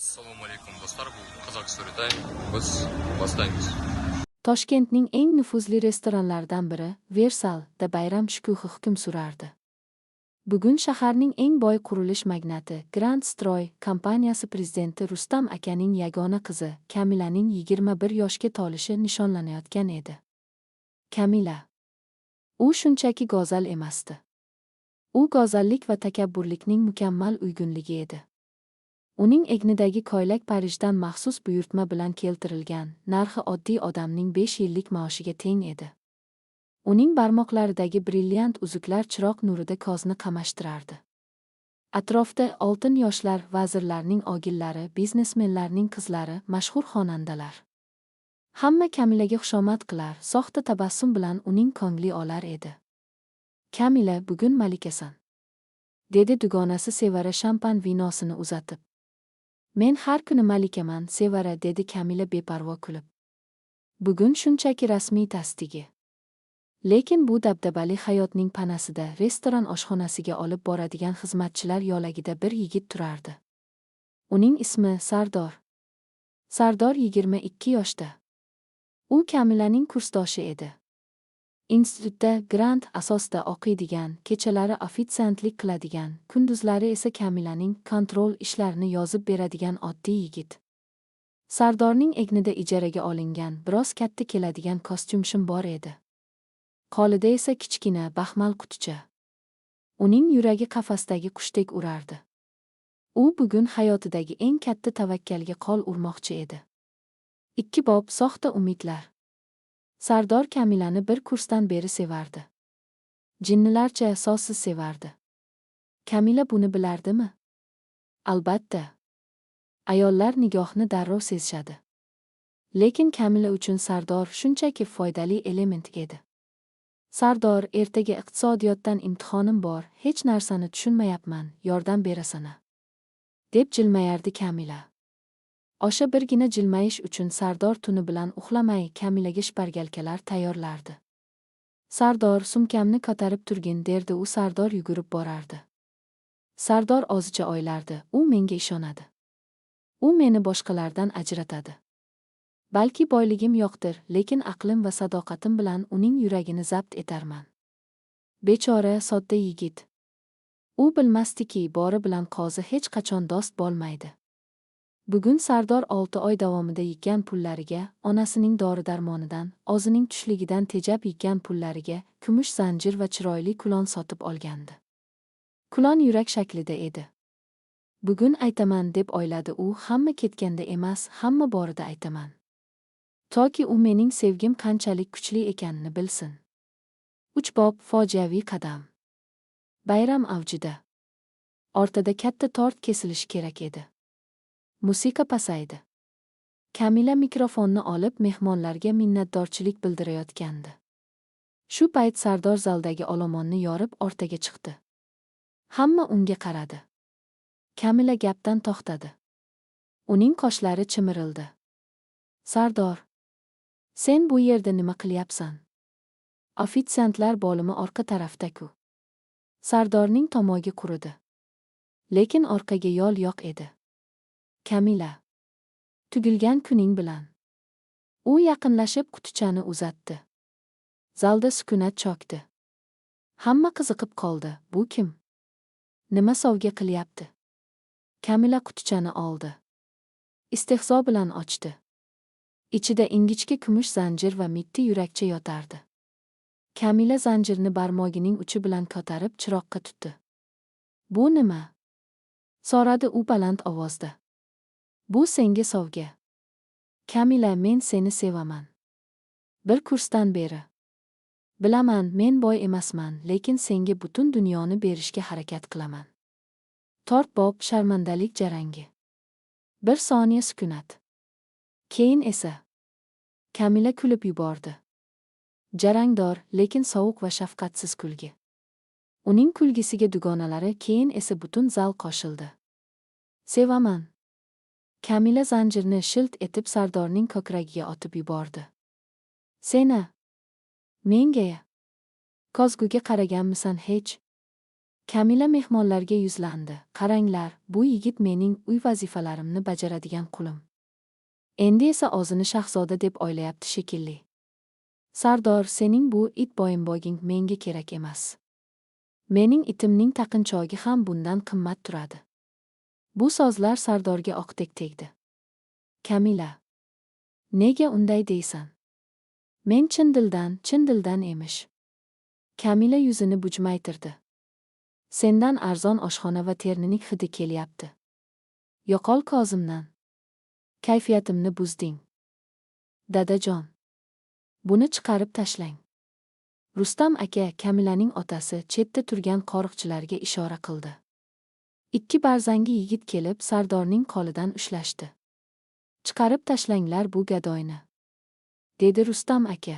Ассалаумағалейкум, достар! Бұл Қазақ Storytime. Біз бастаймыз. Toshkentning eng nufuzli restoranlaridan biri, Versalda bayram shukuhi hukm surardi. Bugun shaharning eng boy qurilish magnati, Grand Stroy kompaniyasi prezidenti Rustam akaning yagona qizi Kamilaning 21 yoshga to'lishi nishonlanayotgan edi. Kamila. U shunchaki go'zal emasdi. U go'zallik va takabburlikning mukammal uyg'unligi edi. Uning egnidagi ko'ylak Parijdan maxsus buyurtma bilan keltirilgan, narxi oddiy odamning 5 yillik maoshiga teng edi. Uning barmoqlaridagi brilliant uzuklar chiroq nurida ko'zni qamashtirardi. Atrofda oltin yoshlar, vazirlarning o'g'illari, biznesmenlarning qizlari, mashhur xonandalar. Hamma Kamilaga xushomad qilar, soxta tabassum bilan uning ko'ngli olar edi. "Kamila, bugun malikasan", dedi dugonasi Sevara shampan vinosini uzatib. "Men har kuni malikaman, Sevara", dedi Kamila beparvo kulib. "Bugun shunchaki rasmiy tasdig'i." Lekin bu dabdabali hayotning panasida restoran oshxonasiga olib boradigan xizmatchilar yo'lagida bir yigit turardi. Uning ismi Sardor. Sardor 22 yoshda. U Kamilaning kursdoshi edi. Institutda grant asosida o'qiydigan, kechalari ofitsiantlik qiladigan, kunduzlari esa Kamilaning kontrol ishlarini yozib beradigan oddiy yigit. Sardorning egnida ijaraga olingan, biroz katta keladigan kostyum-shim bor edi. Qo'lida esa kichkina baxmal quticha. Uning yuragi qafasdagi qushdek urardi. U bugun hayotidagi eng katta tavakkalga qo'l urmoqchi edi. Ikki bob: soxta umidlar. Sardor Kamilani bir kursdan beri sevardi. Jinnilarcha so'zsiz sevardi. Kamila buni bilardimi? Albatta. Ayollar nigohni darrov sezishadi. Lekin Kamila uchun Sardor shunchaki foydali element edi. "Sardor, ertaga iqtisodiyotdan imtihonim bor, hech narsani tushunmayapman, yordam berasana", deb jilmayardi Kamila. O'sha birgina jilmayish uchun Sardor tuni bilan uxlamay Kamilaga shpargalkalar tayyorlardi. "Sardor, sumkamni ko'tarib turgin", derdi u. Sardor yugurib borardi. Sardor o'zicha o'ylardi: "U menga ishonadi. U meni boshqalardan ajratadi. Balki boyligim yo'qdir, lekin aqlim va sadoqatim bilan uning yuragini zabt etarman." Bechora, sodda yigit. U bilmasdiki, bo'ri bilan qozi hech qachon do'st bo'lmaydi. Bugun Sardor 6 oy davomida yig'gan pullariga, onasining dori-darmonidan, o'zining tushligidan tejab yig'gan pullariga kumush zanjir va chiroyli kulon sotib olgandi. Kulon yurak shaklida edi. "Bugun aytaman", deb o'yladi u, "hamma ketganda emas, hamma borida aytaman. Toki u mening sevgim qanchalik kuchli ekanini bilsin." Uch bob: fojiaviy qadam. Bayram avjida. O'rtada katta tort kesilishi kerak edi. Musiqa pasaydi. Kamila mikrofonni olib, mehmonlarga minnatdorchilik bildirayotgandi. Shu payt Sardor zaldagi olomonni yorib o'rtaga chiqdi. Hamma unga qaradi. Kamila gapdan to'xtadi. Uning qoshlari chimirildi. "Sardor, sen bu yerda nima qilyapsan? Ofitsiantlar bo'limi orqa tarafda-ku." Sardorning tomog'i quridi. Lekin orqaga yo'l yo'q edi. "Kamila. Tug'ilgan kuning bilan." U yaqinlashib qutichani uzatdi. Zalda sukunat cho'kdi. Hamma qiziqib qoldi. Bu kim? Nima sovg'a qilyapti? Kamila qutichani oldi. Istehzo bilan ochdi. Ichida ingichka kumush zanjir va mitti yurakcha yotardi. Kamila zanjirni barmog'ining uchi bilan ko'tarib chiroqqa tutdi. "Bu nima?" so'radi u baland ovozda. "Bu senga sovg'a. Kamila, men seni sevaman. Bir kursdan beri. Bilaman, men boy emasman, lekin senga butun dunyoni berishga harakat qilaman." To'rt bob: sharmandalik jarangi. Bir soniya sukunat. Keyin esa Kamila kulib yubordi. Jarangdor, lekin sovuq va shafqatsiz kulgi. Uning kulgisiga dugonalari, keyin esa butun zal qo'shildi. "Sevaman." Kamila zanjirni shilt etib Sardorning ko'kragiga otib yubordi. "Sena. Menga. Ko'zguga qaraganmisan hech?" Kamila mehmonlarga yuzlandi. Qaranglar, bu yigit mening uy vazifalarimni bajaradigan qulim. Endi esa o'zini shahzoda deb o'ylayapti shekilli. Sardor, sening bu it boyinboging menga kerak emas. Mening itimning taqinchogi ham bundan qimmat turadi. Bu so'zlar Sardorga oqdek tegdi. Kamila, nega unday deysan? Men chin dildan, chin dildan emish. Kamila yuzini bujmaytirdi. Sendan arzon oshxona va ternining hidi kelyapti. Yo'qol ko'zimdan. Kayfiyatimni buzding. Dadajon, buni chiqarib tashlang. Rustam aka, Kamilaning otasi, chetda turgan qo'riqchilarga ishora qildi. Ikki barzangi yigit kelib Sardorning qo'lidan ushlashdi. Chiqarib tashlanglar bu gadoyni, dedi Rustam aka.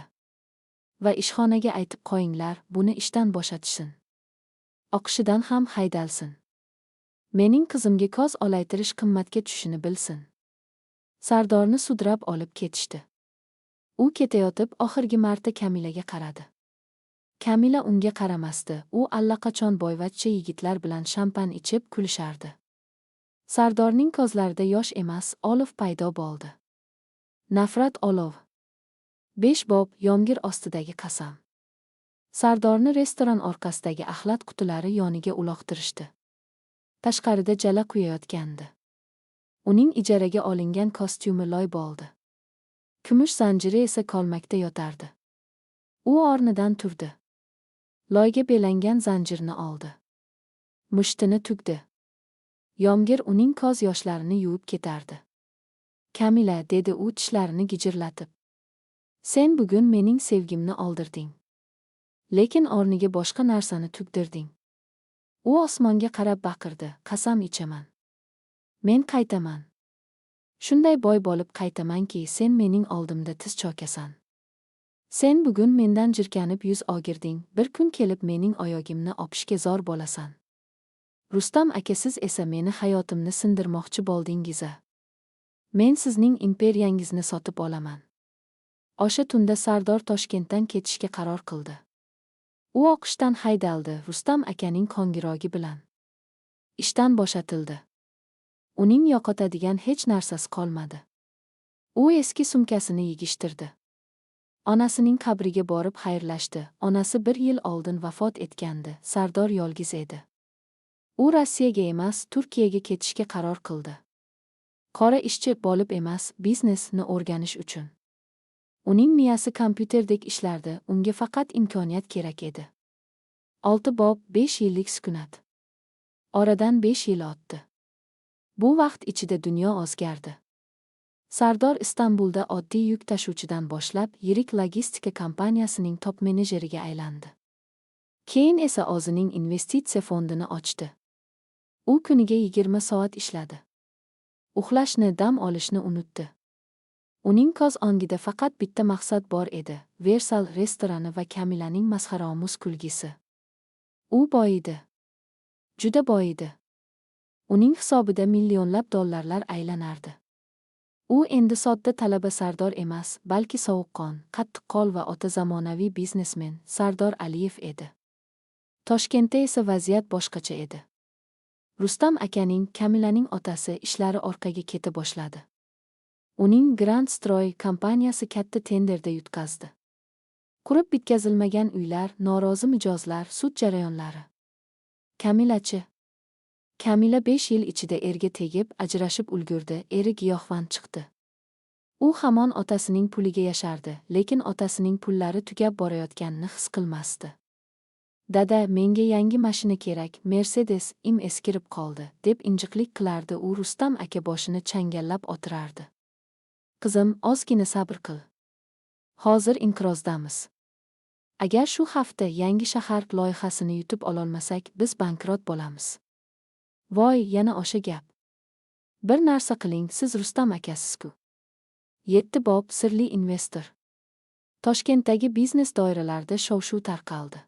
Va ishxonaga aytib qo'yinglar, buni ishdan bo'shatishsin. Oqishidan ham haydalsin. Mening qizimga ko'z olaytirish qimmatga tushishini bilsin. Sardorni sudrab olib ketishdi. U ketayotib oxirgi marta Kamilaga qaradi. Kamila unga qaramasdi, u allaqachon boyvachcha yigitlar bilan shampan ichib kulishardi. Sardorning ko'zlarida yosh emas, olov paydo bo'ldi. Nafrat olov. 5 bob yomg'ir ostidagi qasam. Sardorni restoran orqasidagi axlat qutilari yoniga uloqtirishdi. Tashqarida jala quyayotgandi. Uning ijaraga olingan kostyumi loy bo'ldi. Kumush zanjiri esa kolmakda yotardi. U o'rnidan turdi. Loyga belangan zanjirni oldi. Mushtini tugdi. Yomg'ir uning ko'z yoshlarini yuvib ketardi. Kamila, dedi u tishlarini gijirlatib. Sen bugun mening sevgimni oldirding. Lekin o'rniga boshqa narsani tugdirding. U osmonga qarab baqirdi, qasam ichaman. Men qaytaman. Shunday boy bo'lib qaytamanki, sen mening oldimda tiz cho'kasan. Sen bugun mendan jirkanib yuz o'girding, bir kun kelib mening oyog'imni o'pishga zor bo'lasan. Rustam aka, siz esa meni hayotimni sindirmoqchi bo'ldingiz-a. Men sizning imperiyangizni sotib olaman. O'sha tunda Sardor Toshkentdan ketishga qaror qildi. U o'qishdan haydaldi Rustam akaning qo'ng'irogi bilan. Ishdan bo'shatildi. Uning yo'qotadigan hech narsasi qolmadi. U eski sumkasini yig'ishtirdi. Onasining qabriga borib xayrlashdi. Onasi bir yil oldin vafot etgandi. Sardor yolg'iz edi. U Rossiyaga emas, Turkiyaga ketishga qaror qildi. Qora ishchi bo'lib emas, biznesni o'rganish uchun. Uning miyasi kompyuterdek ishlardi, unga faqat imkoniyat kerak edi. 6 bob 5 yillik sukunat. Oradan 5 yil o'tdi. Bu vaqt ichida dunyo o'zgardi. Sardor Istanbulda oddiy yuk tashuvchidan boshlab yirik logistika kompaniyasining top menejeriga aylandi. Keyin esa o'zining investitsiya fondini ochdi. U kuniga 20 soat ishladi. Uxlashni, dam olishni unutdi. Uning ko'z o'ngida faqat bitta maqsad bor edi: Versal restorani va Kamilaning masxaromuz kulgisi. U boyidi. Juda boyidi. Uning hisobida millionlab dollarlar aylanardi. U endi sodda talaba Sardor emas, balki sovuqqon, qattiqqo'l va o'ta zamonaviy biznesmen Sardor Aliyev edi. Toshkentda esa vaziyat boshqacha edi. Rustam akaning, Kamilaning otasi ishlari orqaga keta boshladi. Uning Grand Stroy kompaniyasi katta tenderda yutqazdi. Qurib bitkazilmagan uylar, norozi mijozlar, sud jarayonlari. Kamilachi? Kamila 5 yil ichida erga tegib, ajrashib ulgurdi, eri giyohvand chiqdi. U hamon otasining puliga yashardi, lekin otasining pullari tugab borayotganini his qilmasdi. Dada, menga yangi mashina kerak, Mercedes im eskirib qoldi, deb injiqlik qilardi u. Rustam aka boshini changallab o'tirardi. Qizim, ozgina sabr qil. Hozir inqirozdamiz. Agar shu hafta yangi shahar loyihasini yutib ololmasak, biz bankrot bo'lamiz. Voy, yana o'sha gap. Bir narsa qiling, siz Rustam akasiz-ku. 7 bob sirli investor. Toshkentdagi biznes doiralarida shov-shuv tarqaldi.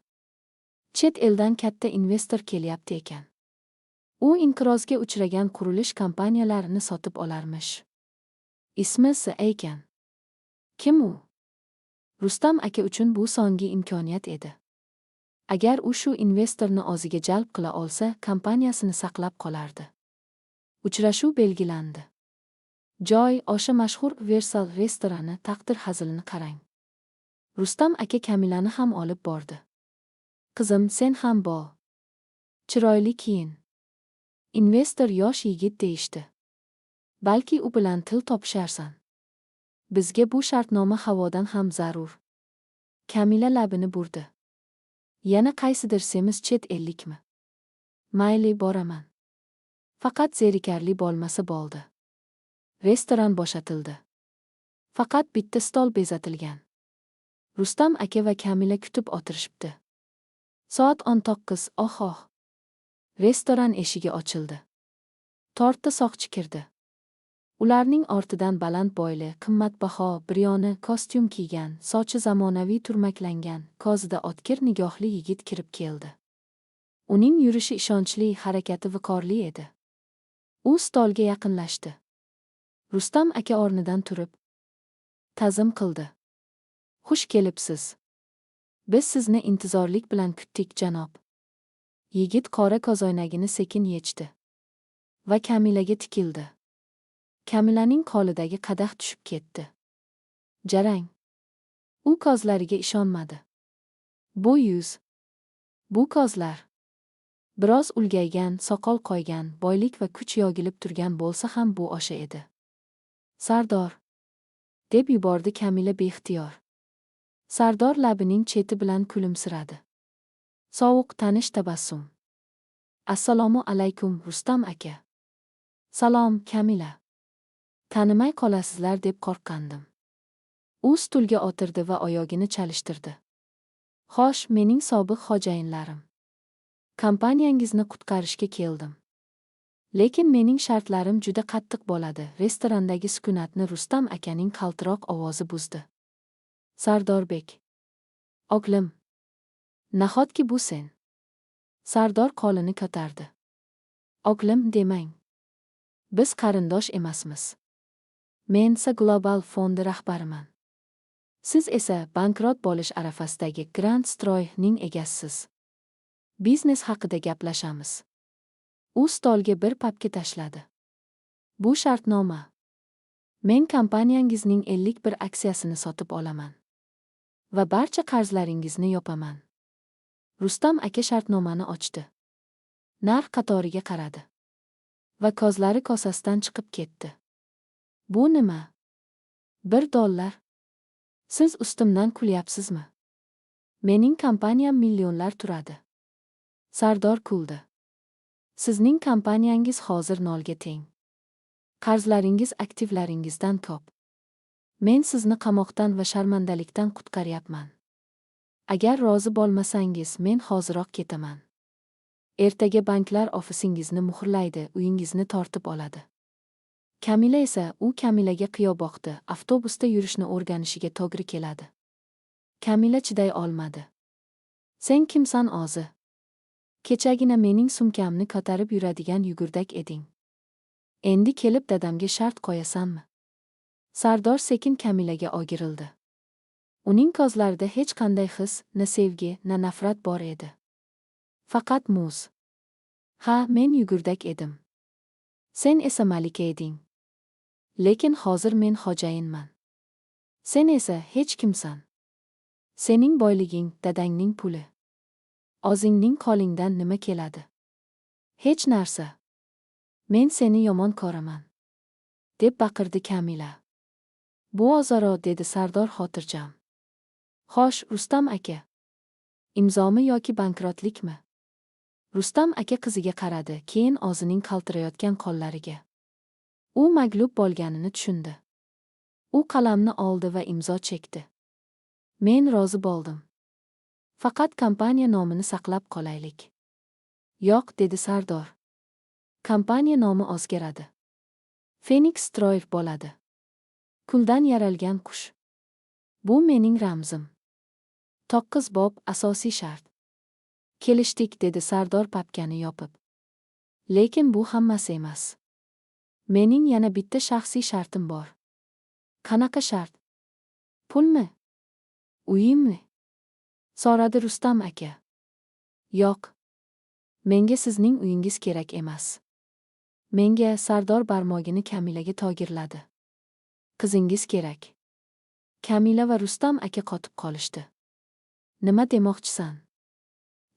Chet eldan katta investor kelyapti ekan. U inqirozga uchragan qurilish kompaniyalarini sotib olarmish. Ismi S ekan. Kim u? Rustam aka uchun bu so'nggi imkoniyat edi. Agar u shu investorni o'ziga jalb qila olsa, kompaniyasini saqlab qolardi. Uchrashuv belgilandi. Joy o'sha mashhur Versal restorani. Taqdir hazilini qarang. Rustam aka Kamilani ham olib bordi. "Qizim, sen ham bor. Chiroyli kiyin. Investor yosh yigit deyishdi. Balki u bilan til topisharsan. Bizga bu shartnoma havodan ham zarur." Kamila labini burdi. "Yana qaysidir semiz chet ellikmi? Mayli, boraman. Faqat zerikarli bo'lmasa bo'ldi." Restoran bo'shatildi. Faqat bitta stol bezatilgan. Rustam aka va Kamila kutib o'tirishibdi. Soat 19, oh oh. Restoran eshigi ochildi. To'rtta soqchi kirdi. Ularning ortidan baland bo'yli, qimmatbaho, brioni kostyum kiygan, sochi zamonaviy turmaklangan, ko'zida o'tkir nigohli yigit kirib keldi. Uning yurishi ishonchli, harakati viqorli edi. U stolga yaqinlashdi. Rustam aka o'rnidan turib, ta'zim qildi. "Xush kelibsiz. Biz sizni intizorlik bilan kutdik, janob." Yigit qora ko'zoynagini sekin yechdi va Kamilaga tikildi. Kamilaning qo'lidagi qadah tushib ketdi. Jarang. U ko'zlariga ishonmadi. Bu yuz. Bu ko'zlar. Biroz ulgaygan, soqol qo'ygan, boylik va kuch yog'ilib turgan bo'lsa ham, bu o'sha edi. "Sardor!" deb yubordi Kamila beixtiyor. Sardor labining cheti bilan kulimsiradi. Sovuq, tanish tabassum. "Assalomu alaykum, Rustam aka." "Salom, Kamila. Tanimay qolasizlar deb qo'rqqandim." U stulga o'tirdi va oyog'ini chalishtirdi. "Xo'sh, mening sobiq xo'jayinlarim. Kompaniyangizni qutqarishga keldim. Lekin mening shartlarim juda qattiq bo'ladi." Restorandagi sukunatni Rustam akaning qaltiroq ovozi buzdi. "Sardorbek. O'g'lim. Nahotki bu sen?" Sardor qo'lini ko'tardi. "O'g'lim demang. Biz qarindosh emasmiz. Men SA Global fondi rahbariman. Siz esa bankrot bo'lish arafasidagi Grand Stroyning egasisiz. Biznes haqida gaplashamiz." U stolga bir papka tashladi. "Bu shartnoma. Men kompaniyangizning 51 aksiyasini sotib olaman va barcha qarzlaringizni yopaman." Rustam aka shartnomani ochdi. Narx qatoriga qaradi. Va ko'zlari kosasidan chiqib ketdi. "Bu nima? $1? Siz ustimdan kulyapsizmi? Mening kompaniyam millionlar turadi." Sardor kuldi. "Sizning kompaniyangiz hozir nolga teng. Qarzlaringiz aktivlaringizdan ko'p. Men sizni qamoqdan va sharmandalikdan qutqaryapman. Agar rozi bo'lmasangiz, men hoziroq ketaman. Ertaga banklar ofisingizni muhrlaydi, uyingizni tortib oladi." Kamila esa, u Kamilaga qiyo boqdi, avtobusda yurishni o'rganishiga to'g'ri keladi. Kamila chiday olmadi. "Sen kimsan o'zi? Kechagina mening sumkamni ko'tarib yuradigan yugurdak eding. Endi kelib dadamga shart qo'yasanmi?" Sardor sekin Kamilaga o'girildi. Uning ko'zlarida hech qanday his, na sevgi, na nafrat bor edi. Faqat muz. "Ha, men yugurdak edim. Sen esa malika eding. Lekin hozir men xo'jayinman. Sen esa hech kimsan. Sening boyliging dadangning puli. O'zingning qo'lingdan nima keladi? Hech narsa. Men seni yomon ko'raman," deb baqirdi Kamila. "Bu ozaro," dedi Sardor xotirjam. "Xo'sh, Rustam aka. Imzomi yoki bankrotlikmi?" Rustam aka qiziga qaradi, keyin o'zining qaltirayotgan qo'llariga. U maglub bo'lganini tushundi. U qalamni oldi va imzo chekdi. "Men rozi bo'ldim. Faqat kompaniya nomini saqlab qolaylik." "Yo'q," dedi Sardor. "Kompaniya nomi o'zgaradi. Phoenix Stroy bo'ladi. Kuldan yaralgan qush. Bu mening ramzim." 9 bob asosiy shart. "Kelishdik," dedi Sardor papkani yopib. "Lekin bu hammasi emas. Mening yana bitta shaxsiy shartim bor." "Qanaqa shart? Pulmi? Uyimmi?" so'radi Rustam aka. Yo'q. Menga sizning uyingiz kerak emas. Menga Sardor barmog'ini Kamilaga togirladi. Qizingiz kerak. Kamila va Rustam aka qotib qolishdi. Nima demoqchisan?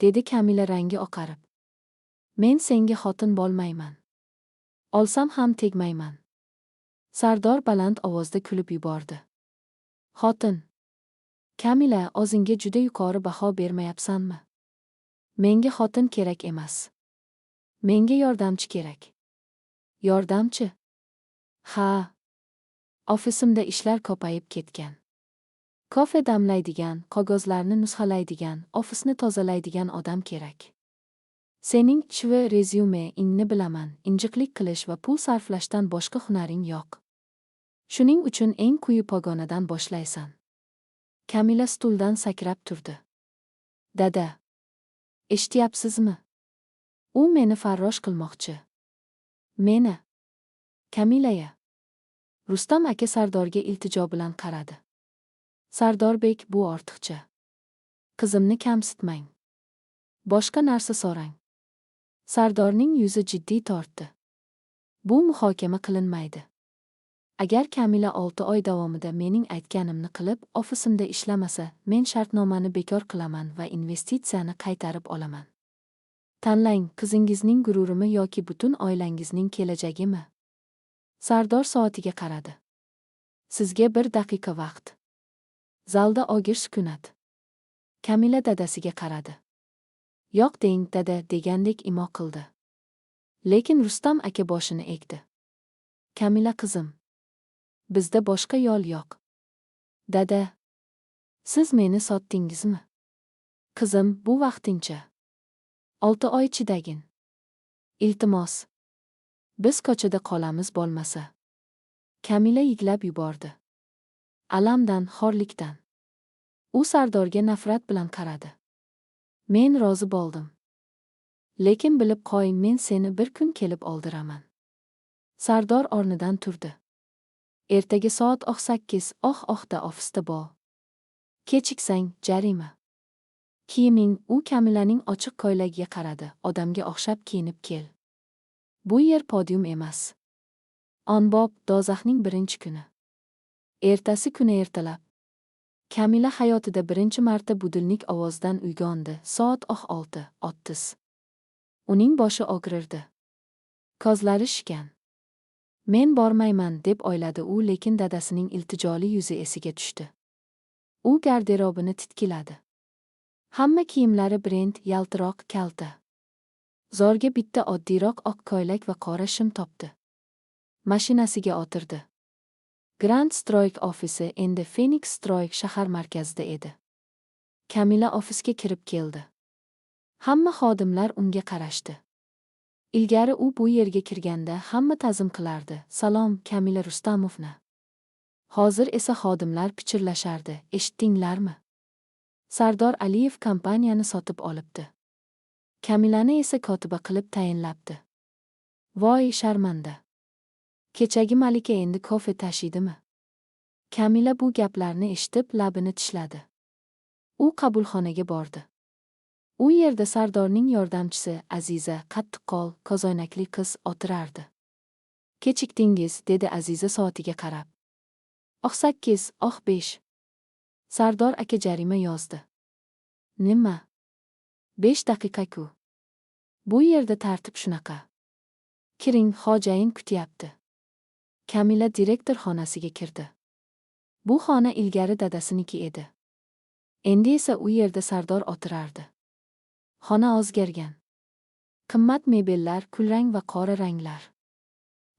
Dedi Kamila rangi oqarib. Men senga xotin bo'lmayman. Olsam ham tegmayman. Sardor baland ovozda kulib yubordi. Xotin. Kamila, o'zingga juda yuqori baho bermayapsanmi? Menga xotin kerak emas. Menga yordamchi kerak. Yordamchi? Ha. Ofisimda ishlar ko'payib ketgan. Kofe damlaydigan, qog'ozlarni nusxalaydigan, ofisni tozalaydigan odam kerak. Sening CV rezyume ingni bilaman, injiqlik qilish va pul sarflashdan boshqa hunaring yo'q. Shuning uchun eng quyi pogonadan boshlaysan. Kamila stuldan sakrab turdi. Dada. Eshityapsizmi? U meni farrosh qilmoqchi. Meni. Kamilaya. Rustam aka Sardorga iltijo bilan qaradi. Sardorbek, bu ortiqcha. Qizimni kamsitmang. Boshqa narsa so'rang. Sardorning yuzi jiddiy tortdi. Bu muhokama qilinmaydi. Agar Kamila 6 oy davomida mening aytganimni qilib, ofisimda ishlamasa, men shartnomani bekor qilaman va investitsiyani qaytarib olaman. Tanlang, qizingizning gururimi yoki butun oilangizning kelajagimi? Sardor soatiga qaradi. Sizga 1 daqiqa vaqt. Zalda og'ir sukunat. Kamila dadasiga qaradi. Yo'q deng, dada, degandek imo qildi. Lekin Rustam aka boshini egdi. Kamila qizim. Bizda boshqa yo'l yo'q. Dada, siz meni sotdingizmi? Qizim, bu vaqtincha. 6 oy chidagin. Iltimos. Biz ko'chada qolamiz bo'lmasa. Kamila yiglab yubordi. Alamdan, xorlikdan. U Sardorga nafrat bilan qaradi. Men rozi bo'ldim. Lekin bilib qo'y, men seni bir kun kelib oldiraman. Sardor o'rnidan turdi. Ertaga soat 8:00 da ofisda bo'l. Kechiksang, jarima. Kiyiming, u Kamilaning ochiq ko'ylagiga qaradi, odamga o'xshab kiyinib kel. Bu yer podium emas. Onbob, do'zaxning birinchi kuni. Ertasi kuni ertalab. Kamila hayotida birinchi marta budilnik ovozidan uyg'ondi, soat 6:30. Uning boshi og'rirdi. Ko'zlari shishgan. Men bormayman, deb o'yladi u, lekin dadasining iltijoli yuzi esiga tushdi. U garderobini titkiladi. Hamma kiyimlari brend, yaltiroq, kalta. Zorga bitta oddiyroq oq ko'ylak va qora shim topdi. Mashinasiga o'tirdi. Grand Stroy ofisi endi Phoenix Stroy shahar markazida edi. Kamila ofisga kirib keldi. Hamma xodimlar unga qarashdi. Ilgari u bu yerga kirganda hamma ta'zim qilardi. Salom, Kamila Rustamovna. Hozir esa xodimlar pichirlashardi. Eshitdinglarmi? Sardor Aliyev kompaniyani sotib olibdi. Kamilani esa kotiba qilib tayinlabdi. Voy, sharmanda. Kechagi malika endi kofe tashiydimi? Kamila bu gaplarni eshitib, labini tishladi. U qabulxonaga bordi. U yerda Sardorning yordamchisi Aziza, qattiqqo'l, ko'zoynakli qiz o'tirardi. Kechikdingiz, dedi Aziza soatiga qarab. 8:05. Sardor aka jarima yozdi. Nima? 5 daqiqa-ku. Bu yerda tartib shunaqa. Kiring, xo'jayin kutyapti. Kamila direktor xonasiga kirdi. Bu xona ilgari dadasiniki edi. Endi esa u yerda Sardor o'tirardi. Xona o'zgargan. Qimmat mebellar, kulrang va qora ranglar.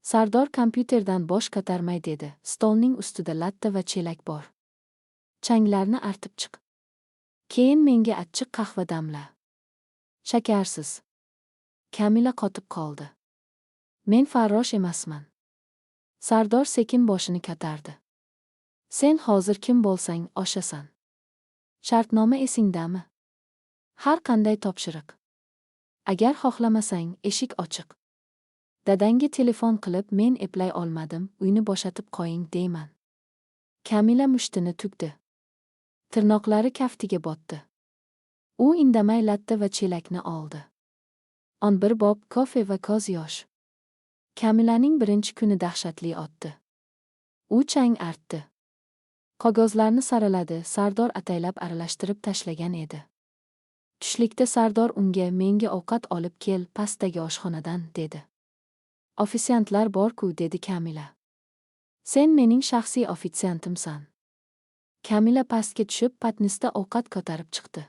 Sardor kompyuterdan bosh ko'tarmay dedi, stolning ustida latta va chelak bor. Changlarni artib chiq. Keyin menga achchiq qahva damla. Shakarsiz. Kamila qotib qoldi. Men farrosh emasman. Sardor sekin boshini ko'tardi. Sen hozir kim bo'lsang, oshasan. Shartnoma esingdami? Har qanday topshiriq. Agar xohlamasang, eshik ochiq. Dadangga telefon qilib, men eplay olmadim, uyni bo'shatib qo'ying deyman. Kamila mushtini tugdi. Tirnoqlari kaftiga botdi. U indamay latta va chelakni oldi. 11 bob. Kofe va ko'z yosh. Kamilaning birinchi kuni dahshatli o'tdi. U chang artdi. Qog'ozlarni saraladi, Sardor ataylab aralashtirib tashlagan edi. Tushlikda Sardor unga: "Menga ovqat olib kel, pastdagi oshxonadan", dedi. "Ofitsiantlar bor-ku", dedi Kamila. "Sen mening shaxsiy ofitsiantimsan." Kamila pastga tushib, patnisda ovqat ko'tarib chiqdi.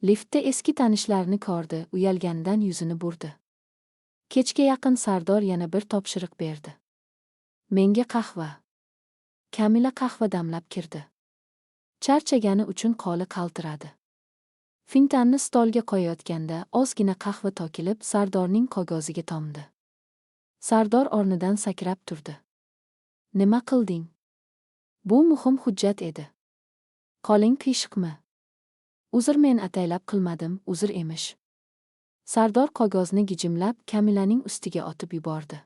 Liftda eski tanishlarini ko'rdi, uyalganidan yuzini burdi. Kechga yaqin Sardor yana bir topshiriq berdi. "Menga qahva." Kamila qahva damlab kirdi. Charchagani uchun qo'li qaltiradi. Fintanni stolga qo'yayotganda ozgina qahva to'kilib, Sardorning qog'oziga tomdi. Sardor o'rnidan sakrab turdi. "Nima qilding? Bu muhim hujjat edi. Qo'ling qiyshiqmi?" "Uzr, men ataylab qilmadim." "Uzr emish." Sardor qog'ozni gijimlab, Kamilaning ustiga otib yubordi.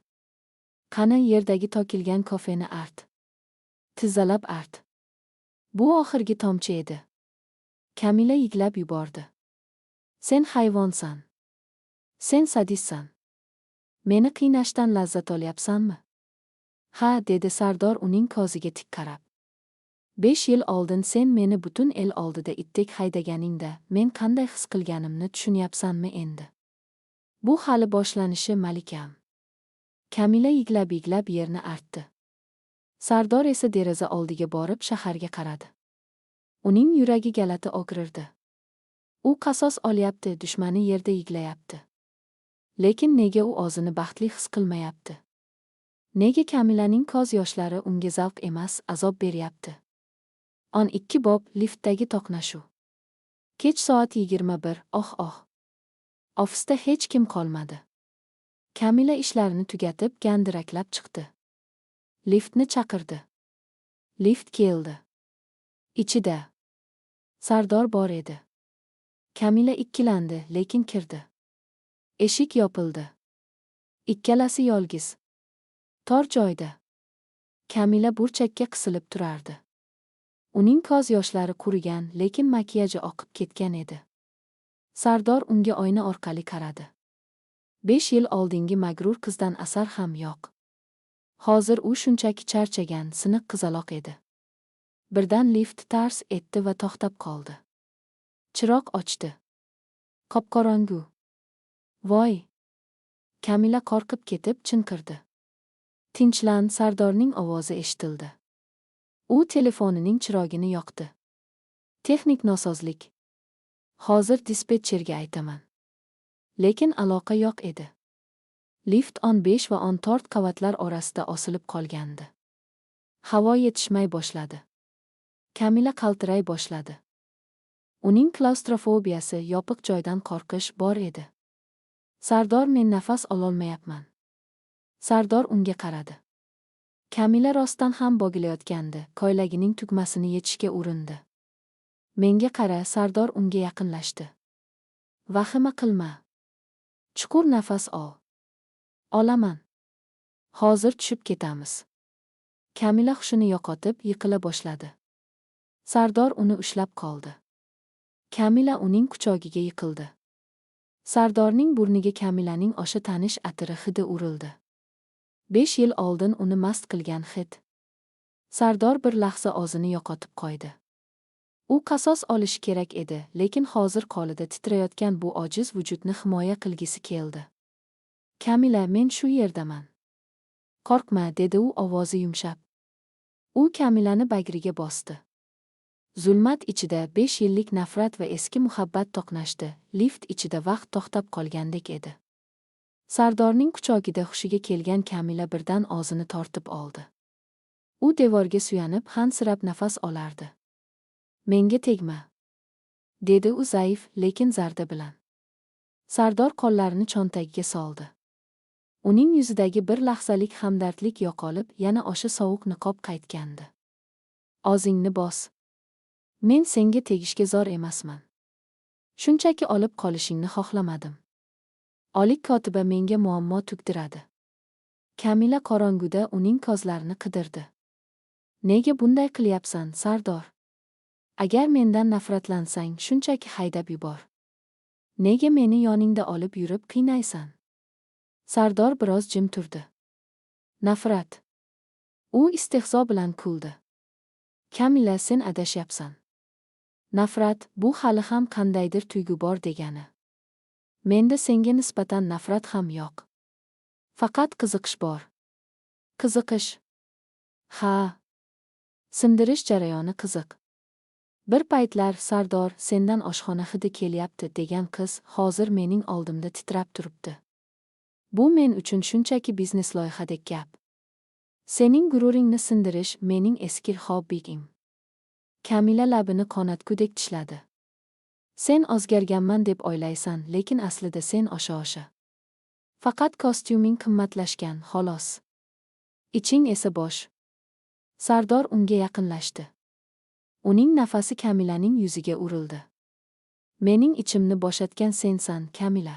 "Qani, yerdagi to'kilgan kofeni art. Tizzalab art." Bu oxirgi tomchi edi. Kamila yiglab yubordi. "Sen hayvonsan. Sen sadistsan. Meni qiynashdan lazzat olyapsanmi?" "Ha", dedi Sardor uning ko'ziga tik qarab. "5 yil oldin sen meni butun el oldida itdek haydaganingda men qanday his qilganimni tushunyapsanmi endi? Bu hali boshlanishi, malikam." Kamila yiglab-yiglab yerni artdi. Sardor esa deraza oldiga borib shaharga qaradi. Uning yuragi g'alati og'rirdi. U qasos olyapti, dushmani yerda yiglayapti. Lekin nega u o'zini baxtli his qilmayapti? Nega Kamilaning ko'z yoshlari unga zavq emas, azob beryapti? 12 bob. Liftdagi to'qnashuv. Kech soat 21, oh oh. Ofisda hech kim qolmadi. Kamila ishlarini tugatib, gandiraklab chiqdi. Liftni chaqirdi. Lift keldi. Ichida Sardor bor edi. Kamila ikkilandi, lekin kirdi. Eshik yopildi. Ikkalasi yolg'iz. Tor joyda. Kamila burchakka qisilib turardi. Uning ko'z yoshlari qurigan, lekin makiyaji oqib ketgan edi. Sardor unga oyna orqali qaradi. 5 yil oldingi mag'rur qizdan asar ham yo'q. Hozir u shunchaki charchagan, siniq qizaloq edi. Birdan lift tars etdi va to'xtab qoldi. Chiroq o'chdi. Qop-qorong'u. "Voy!" Kamila qo'rqib ketib chinqirdi. "Tinchlan", Sardorning ovozi eshitildi. U telefonining chirog'ini yoqdi. "Texnik nosozlik. Hozir dispetcherga aytaman." Lekin aloqa yo'q edi. Lift 15 va 14 qavatlar orasida osilib qolgandi. Havo yetishmay boshladi. Kamila qaltiray boshladi. Uning klaustrofobiyasi, yopiq joydan qo'rqish bor edi. "Sardor, men nafas ololmayapman." Sardor unga qaradi. Kamila rostdan ham bo'gilayotgandi, ko'ylagining tugmasini yechishga urindi. "Menga qara", Sardor unga yaqinlashdi. "Vahima qilma. Chuqur nafas ol." "Olaman. Hozir tushib ketamiz." Kamila hushini yo'qotib, yiqila boshladi. Sardor uni ushlab qoldi. Kamila uning quchog'iga yiqildi. Sardorning burniga Kamilaning o'sha tanish atiri hidi urildi. 5 yil oldin uni mast qilgan hid. Sardor bir lahza o'zini yo'qotib qo'ydi. U qasos olishi kerak edi, lekin hozir qo'lida titrayotgan bu ojiz vujudni himoya qilgisi keldi. "Kamila, men shu yerdaman. Qo'rqma", dedi u ovozi yumshab. U Kamilani bag'riga bosdi. Zulmat ichida 5 yillik nafrat va eski muhabbat to'qnashdi, lift ichida vaqt to'xtab qolgandek edi. Sardorning quchog'ida hushiga kelgan Kamila birdan o'zini tortib oldi. U devorga suyanib, hansirab nafas olardi. "Menga tegma", dedi u zaif, lekin zarda bilan. Sardor qo'llarini cho'ntagiga soldi. Uning yuzidagi bir lahzalik hamdardlik yo'qolib, yana o'sha sovuq niqob qaytgandi. "O'zingni bos. Men senga tegishga zor emasman. Shunchaki olib qolishingni xohlamadim. Olik kotiba menga muammo tug'diradi." Kamila qorong'uda uning ko'zlarini qidirdi. "Nega bunday qilyapsan, Sardor?" Agar mendan nafratlansang, shunchaki haydab yubor. Nega meni yoningda olib yurib qiynaysan? Sardor biroz jim turdi. Nafrat. U istehzo bilan kuldi. Kamila, sen adashyapsan. Nafrat, bu hali ham qandaydir tuyg'u bor degani. Menda senga nisbatan nafrat ham yo'q. Faqat qiziqish bor. Qiziqish. Ha. Sindirish jarayoni qiziq. Bir paytlar Sardor, sendan oshxona hidi kelyapti degan qiz hozir mening oldimda titrab turibdi. Bu men uchun shunchaki biznes loyihadek gap. Sening gururingni sindirish mening eski hobbiyim. Kamila labini qonatgudek tishladi. Sen o'zgarganman deb o'ylaysan, lekin aslida sen o'sha. Faqat kostyuming qimmatlashgan, xolos. Iching esa bo'sh. Sardor unga yaqinlashdi. Uning nafasi Kamilaning yuziga urildi. Mening ichimni bo'shatgan sensan, Kamila.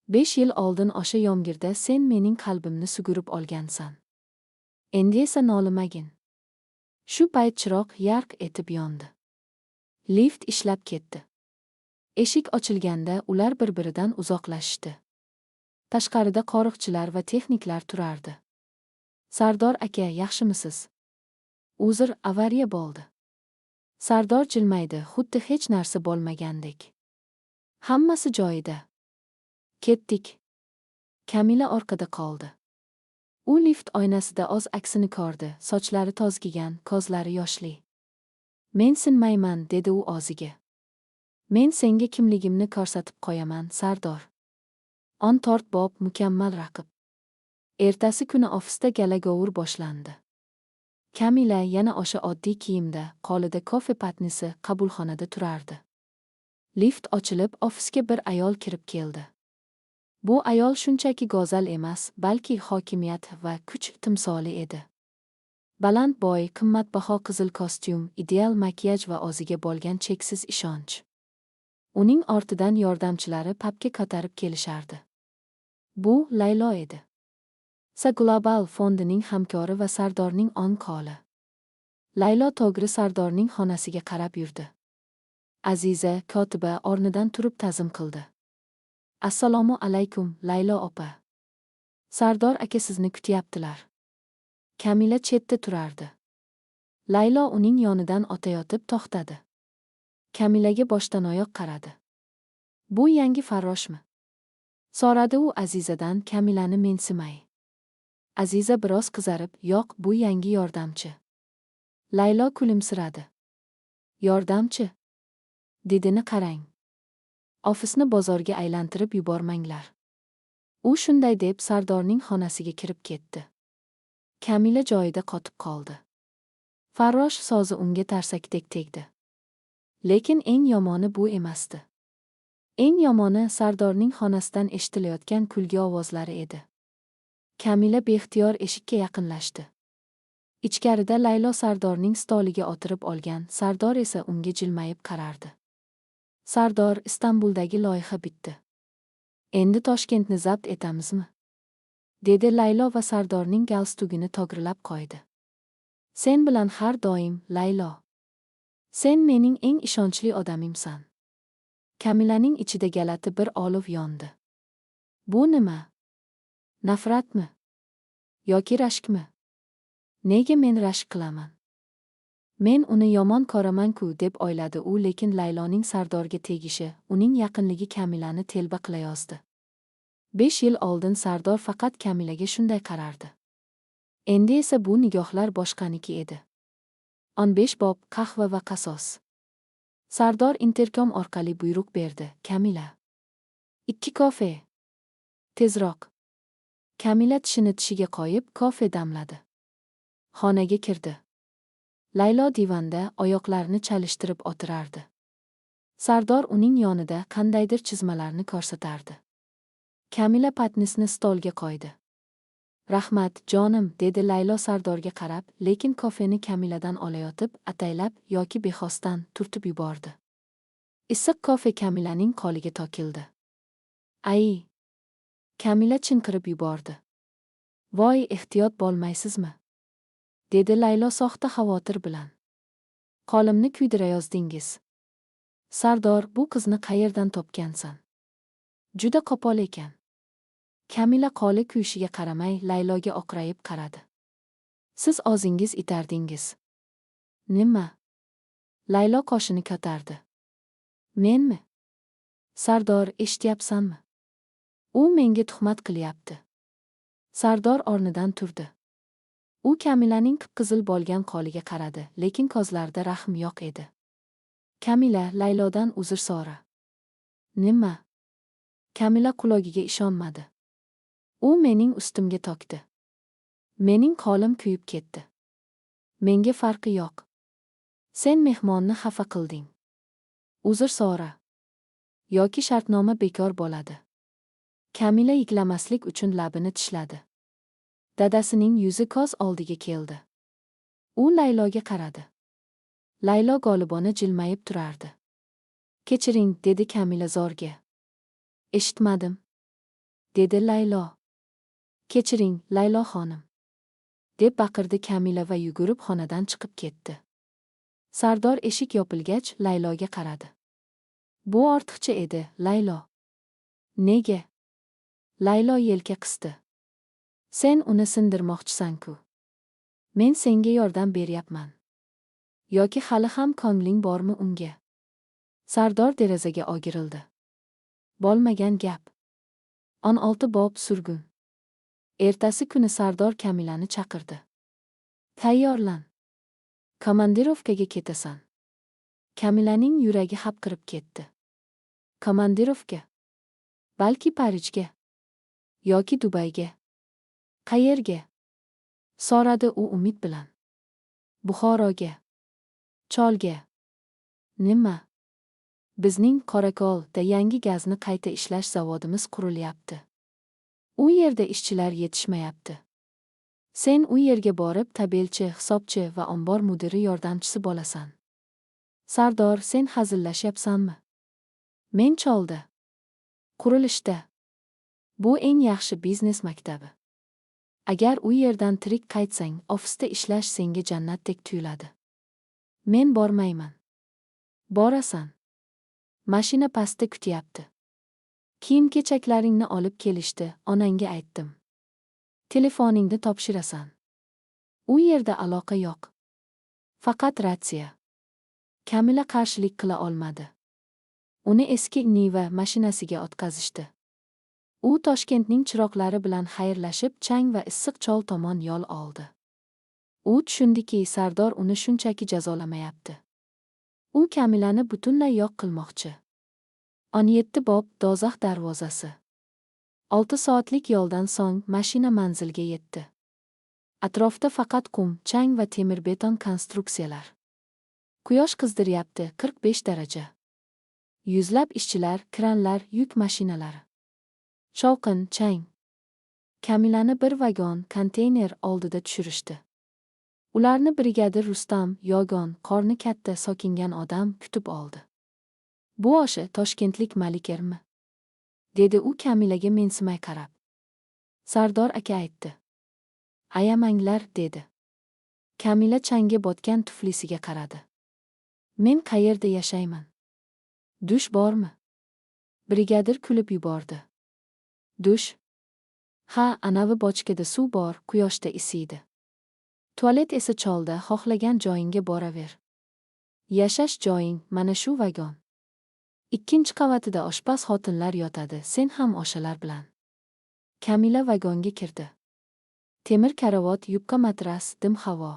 5 yil oldin o'sha yomg'irda sen mening qalbimni sug'urib olgansan. Endi esa nolimagin. Shu payt chiroq yarq etib yondi. Lift ishlab ketdi. Eshik ochilganda ular bir-biridan uzoqlashishdi. Tashqarida qo'riqchilar va texniklar turardi. Sardor aka, yaxshimisiz? Uzr, avariya bo'ldi. Sardor jilmaydi, xuddi hech narsa bo'lmagandek. Hammasi joyida. Ketdik. Kamila orqada qoldi. U lift oynasida o'z aksini ko'rdi, sochlari to'zgigan, ko'zlari yoshli. Men sinmayman, dedi u o'ziga. Men senga kimligimni ko'rsatib qo'yaman, Sardor. 14 bob mukammal raqib. Ertasi kuni ofisda gala-govur boshlandi. Kamila yana o'sha oddiy kiyimda, qo'lida kofe patnisi qabulxonada turardi. Lift ochilib, ofisga bir ayol kirib keldi. Bu ayol shunchaki go'zal emas, balki hokimiyat va kuch timsoli edi. Baland bo'y, qimmatbaho qizil kostyum, ideal makiyaj va o'ziga bo'lgan cheksiz ishonch. Uning ortidan yordamchilari papka ko'tarib kelishardi. Bu Laylo edi. Sa Global fondining hamkori va Sardorning o'ng qo'li. Laylo to'g'ri Sardorning xonasiga qarab yurdi. Aziza, kotiba o'rnidan turib ta'zim qildi. Assalomu alaykum, Laylo opa. Sardor aka sizni kutyaptilar. Kamila chetda turardi. Laylo uning yonidan o'tayotib to'xtadi. Kamilaga boshdan oyoq qaradi. Bu yangi farroshmi? So'radi u Azizadan Kamilani mensimay. Aziza biroz qizarib, yo'q, bu yangi yordamchi. Laylo kulimsiradi. Yordamchi? Didini qarang. Ofisni bozorga aylantirib yubormanglar. U shunday deb Sardorning xonasiga kirib ketdi. Kamila joyida qotib qoldi. Farrosh so'zi unga tarsakdek tegdi. Lekin eng yomoni bu emasdi. Eng yomoni Sardorning xonasidan eshitilayotgan kulgi ovozlari edi. Kamila beixtiyor eshikka yaqinlashdi. Ichkarida Laylo Sardorning stoliga o'tirib olgan, Sardor esa unga jilmayib qarardi. Sardor, Istanbuldagi loyiha bitdi. Endi Toshkentni zabt etamizmi? Dedi Laylo va Sardorning galstugini to'g'rilab qo'ydi. Sen bilan har doim, Laylo. Sen mening eng ishonchli odamimsan. Kamilaning ichida g'alati bir olov yondi. Bu nima? Nafratmi? Yoki rashkmi? Nega men rashk qilaman? Men uni yomon ko'raman-ku deb o'yladi u, lekin Layloning Sardorga tegishi, uning yaqinligi Kamilani telba qilayozdi. 5 yil oldin Sardor faqat Kamilaga shunday qarardi. Endi esa bu nigohlar boshqaniki edi. 15 bob qahva va qasos. Sardor interkom orqali buyruq berdi: Kamila. 2 kofe. Tezroq. Kamila tishini tishiga qo'yib kofe damladi. Xonaga kirdi. Laylo divanda oyoqlarini chalishtirib o'tirardi. Sardor uning yonida qandaydir chizmalarni ko'rsatardi. Kamila patnisni stolga qo'ydi. Rahmat, jonim, dedi Laylo Sardorga qarab, lekin kofeni Kamiladan olayotib, ataylab yoki bexosdan turtib yubordi. Issiq kofe Kamilaning qo'liga to'kildi. Ay! Kamila chinqirib yubordi. Voy, ehtiyot bo'lmaysizmi? Dedi Laylo soxta xavotir bilan. Qo'limni kuydirayozdingiz. Sardor, bu qizni qayerdan topgansan? Juda qo'pol ekan. Kamila qo'li kuyishiga qaramay Layloga o'qrayib qaradi. Siz o'zingiz itardingiz. Nima? Laylo qoshini ko'tardi. Menmi? Sardor, eshityapsanmi? U menga tuhmat qilyapti. Sardor o'rnidan turdi. U Kamilaning qip-qizil bo'lgan qo'liga qaradi, lekin ko'zlarida rahm yo'q edi. Kamila, Laylodan uzr so'ra. Nima? Kamila qulogiga ishonmadi. U mening ustimga to'kdi. Mening qo'lim kuyib ketdi. Menga farqi yo'q. Sen mehmonni xafa qilding. Uzr so'ra. Yoki shartnoma bekor bo'ladi. Kamila yig'lamaslik uchun labini tishladi. Dadasining yuzi ko'z oldiga keldi. U Layloga qaradi. Laylo g'olibona jilmayib turardi. Kechiring, dedi Kamila zo'rga. Eshitmadim, dedi Laylo. Kechiring, Laylo xonim, deb baqirdi Kamila va yugurib xonadan chiqib ketdi. Sardor eshik yopilgach Layloga qaradi. Bu ortiqcha edi, Laylo. Nega? Laylo yelka qisdi. Sen uni sindirmoqchisan-ku. Men senga yordam beryapman. Yoki hali ham ko'ngling bormi unga? Sardor derazaga o'girildi. Bo'lmagan gap. 16 bob surgun. Ertasi kuni Sardor Kamilani chaqirdi. Tayyorlan. Komandirovkaga ketasan. Kamilaning yuragi hapqirib ketdi. Komandirovka? Balki Parijga? Yoki Dubayga? Qayerga? So'radi u umid bilan. Buxoroga. Cholga. Nima? Bizning Qorako'lda yangi gazni qayta ishlash zavodimiz qurilyapti. U yerda ishchilar yetishmayapti. Sen u yerga borib tabelchi, hisobchi va ombor mudiri yordamchisi bo'lasan. Sardor, sen hazillashyapsanmi? Men cholda. Qurilishda. Bu eng yaxshi biznes maktabi. Agar u yerdan tirik qaytsang, ofisda ishlash senga jannatdek tuyuladi. Men bormayman. Borasan. Mashina pastda kutyapti. Kiyim-kechaklaringni olib kelishdi, onangga aytdim. Telefoningni topshirasan. U yerda aloqa yo'q. Faqat ratsiya. Kamila qarshilik qila olmadi. Uni eski Niva mashinasiga o'tkazishdi. U Toshkentning chiroqlari bilan xayrlashib, chang va issiq chol tomon yo'l oldi. U tushundiki, Sardor uni shunchaki jazolamayapti. U Kamilani butunlay yo'q qilmoqchi. 17 bob do'zax darvozasi. 6 soatlik yo'ldan so'ng mashina manzilga yetdi. Atrofda faqat qum, chang va temir-beton konstruksiyalar. Quyosh qizdiryapti, 45 daraja. Yuzlab ishchilar, kranlar, yuk mashinalari. Shovqin, chang. Kamilani bir vagon, konteyner oldida tushirishdi. Ularni brigadir Rustam, yogon, qorni katta, sokingan odam kutib oldi. Bu o'sha toshkentlik Malikermi? Dedi u Kamilaga mensimay qarab. Sardor aka aytdi. Ayamanglar, dedi. Kamila changga botgan tuflisiga qaradi. Men qayerda yashayman? Dush bormi? Brigadir kulib yubordi. Dush? Ha, anavi bochkada suv bor, quyoshda isiydi. Tualet esa cholda, xohlagan joyingga boraver. Yashash joying mana shu vagon. Ikkinchi qavatida oshpaz xotinlar yotadi, sen ham o'shalar bilan. Kamila vagonga kirdi. Temir karavot, yupqa matras, dim havo.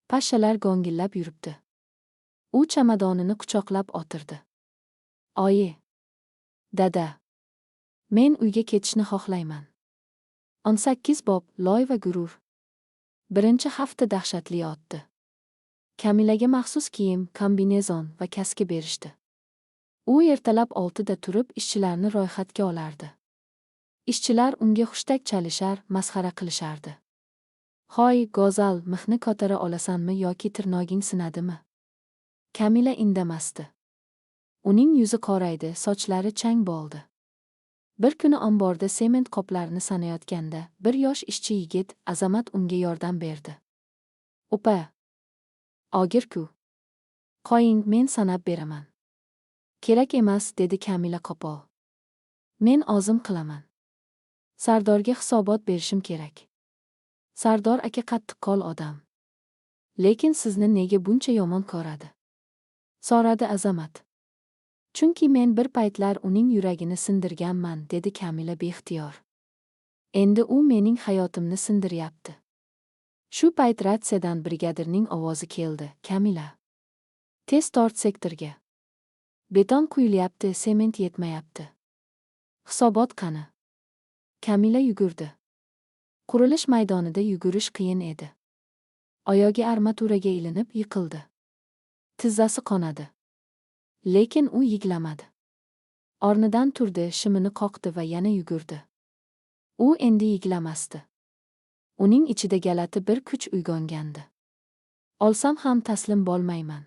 Pashshalar gongillab yuribdi. U chamadonini quchoqlab o'tirdi. Oyi. Dada. Men uyga ketishni xohlayman. 18 bob loy va gurur. Birinchi hafta dahshatli o'tdi. Kamilaga maxsus kiyim, kombinezon va kaska berishdi. U ertalab 6da turib ishchilarni ro'yxatga olardi. Ishchilar unga hushtak chalishar, masxara qilishardi. Hoy, go'zal, mixni ko'tara olasanmi yoki tirnoging sinadimi? Kamila indamasdi. Uning yuzi qoraydi, sochlari chang bo'ldi. Bir kuni omborda sement qoplarini sanayotganda bir yosh ishchi yigit Azamat unga yordam berdi. Opa! Og'ir-ku. Qo'ying, men sanab beraman. Kerak emas, dedi Kamila qo'pol. Men o'zim qilaman. Sardorga hisobot berishim kerak. Sardor aka qattiqqo'l odam. Lekin sizni nega buncha yomon ko'radi? So'radi Azamat. Chunki men bir paytlar uning yuragini sindirganman, dedi Kamila beixtiyor. Endi u mening hayotimni sindiryapti. Shu payt ratsiyadan brigadirning ovozi keldi: Kamila. Tez to'rt sektorga. Beton quyilyapti, sement yetmayapti. Hisobot qani? Kamila yugurdi. Qurilish maydonida yugurish qiyin edi. Oyog'i armaturaga ilinib yiqildi. Tizzasi qonadi. Lekin u yig'lamadi. O'rnidan turdi, shimini qoqdi va yana yugurdi. U endi yig'lamasdi. Uning ichida g'alati bir kuch uyg'ongandi. O'lsam ham taslim bo'lmayman.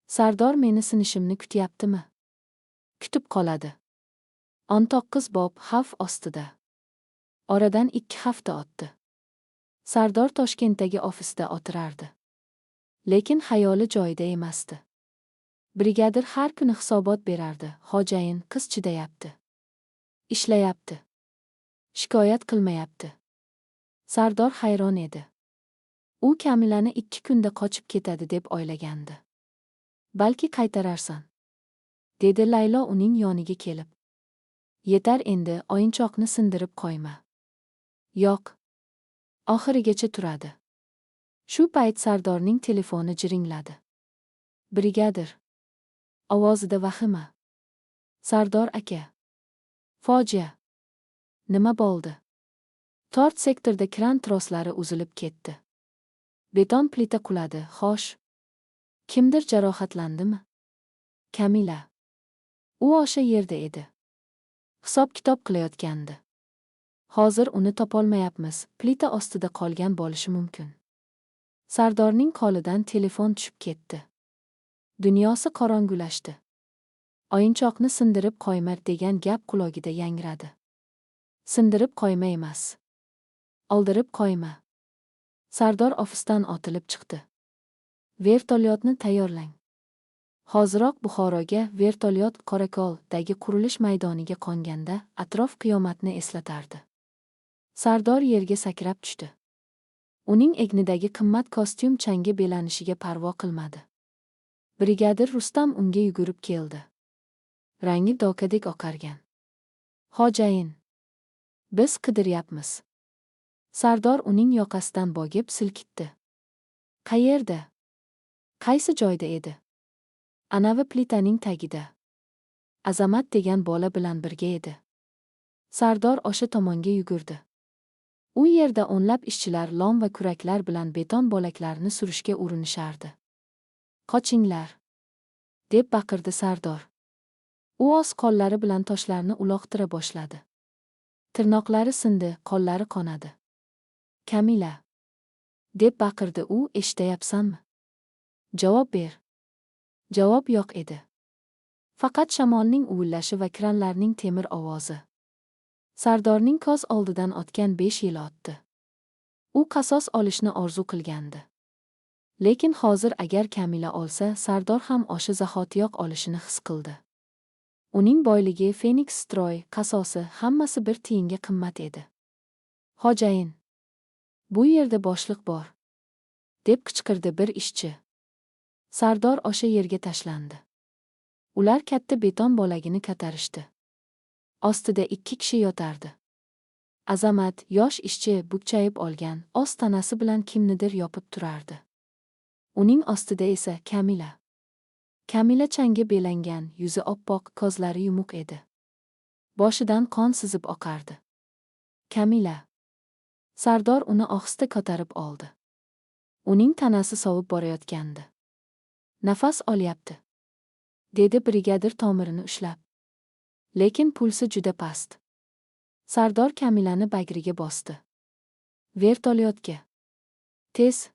Sardor meni sinishimni kutyaptimi? Kutib qoladi. 19 bob xavf ostida. Oradan 2 hafta o'tdi. Sardor Toshkentdagi ofisda o'tirardi. Lekin xayoli joyida emasdi. Brigadir har kuni hisobot berardi: "Xo'jayin, qiz chidayapti. Ishlayapti. Shikoyat qilmayapti." Sardor hayron edi. U Kamilani 2 kunda qochib ketadi deb o'ylagandi. Balki qaytararsan, dedi Laylo uning yoniga kelib. Yetar endi, o'yinchoqni sindirib qo'yma. Yo'q. Oxirigacha turadi. Shu payt Sardorning telefoni jiringladi. Brigadir. Ovozida vahima. Sardor aka. Fojia. Nima bo'ldi? To'rt sektorda kran troslari uzilib ketdi. Beton plita quladi. Xo'sh. Kimdir jarohatlandimi? Kamila. U o'sha yerda edi. Hisob-kitob qilayotgandi. Hozir uni topolmayapmiz, plita ostida qolgan bo'lishi mumkin. Sardorning qo'lidan telefon tushib ketdi. Dunyosi qorong'ulashdi. O'yinchoqni sindirib qo'yma degan gap qulog'ida yangradi. Sindirib qo'yma emas. Oldirib qo'yma. Sardor ofisdan otilib chiqdi. Vertolyotni tayyorlang. Hoziroq Buxoroga vertolyot Qorakoldagi qurilish maydoniga qo'nganda atrof qiyomatni eslatardi. Sardor yerga sakrab tushdi. Uning egnidagi qimmat kostyum changga belanishiga parvo qilmadi. Brigadir Rustam unga yugurib keldi. Rangi dokadek oqargan. Xo'jayin. Biz qidiryapmiz. Sardor uning yoqasidan bo'gib silkitdi. Qayerda? Qaysi joyda edi? Anavi plitaning tagida. Azamat degan bola bilan birga edi. Sardor o'sha tomonga yugurdi. U yerda o'nlab ishchilar lom va kuraklar bilan beton bo'laklarini surishga urinishardi. Qochinglar! Deb baqirdi Sardor. U o'z qo'llari bilan toshlarni uloqtira boshladi. Tirnoqlari sindi, qo'llari qonadi. Kamila! Deb baqirdi u, eshitayapsanmi? Javob ber. Javob yo'q edi. Faqat shamolning uvillashi va kranlarning temir ovozi. Sardorning ko'z oldidan o'tgan 5 yil o'tdi. U qasos olishni orzu qilgandi. Lekin hozir agar Kamila olsa, Sardor ham o'sha zahotiyoq olishini his qildi. Uning boyligi, Phoenix Stroy, qasosi hammasi bir tiyinga qimmat edi. Xo'jayin. Bu yerda boshliq bor, deb qichqirdi bir ishchi. Sardor o'sha yerga tashlandi. Ular katta beton bo'lagini ko'tarishdi. Ostida 2 kishi yotardi. Azamat, yosh ishchi, bukchayib olgan, o'z tanasi bilan kimnidir yopib turardi. Uning ostida esa Kamila. Kamila changga belangan, yuzi oppoq, ko'zlari yumuq edi. Boshidan qon sizib oqardi. Kamila. Sardor uni ohista ko'tarib oldi. Uning tanasi sovib borayotgandi. Nafas olyapti, dedi brigadir tomirini ushlab. Lekin pulsi juda past. Sardor Kamilani bag'riga bosdi. Vertolyotga. Tez.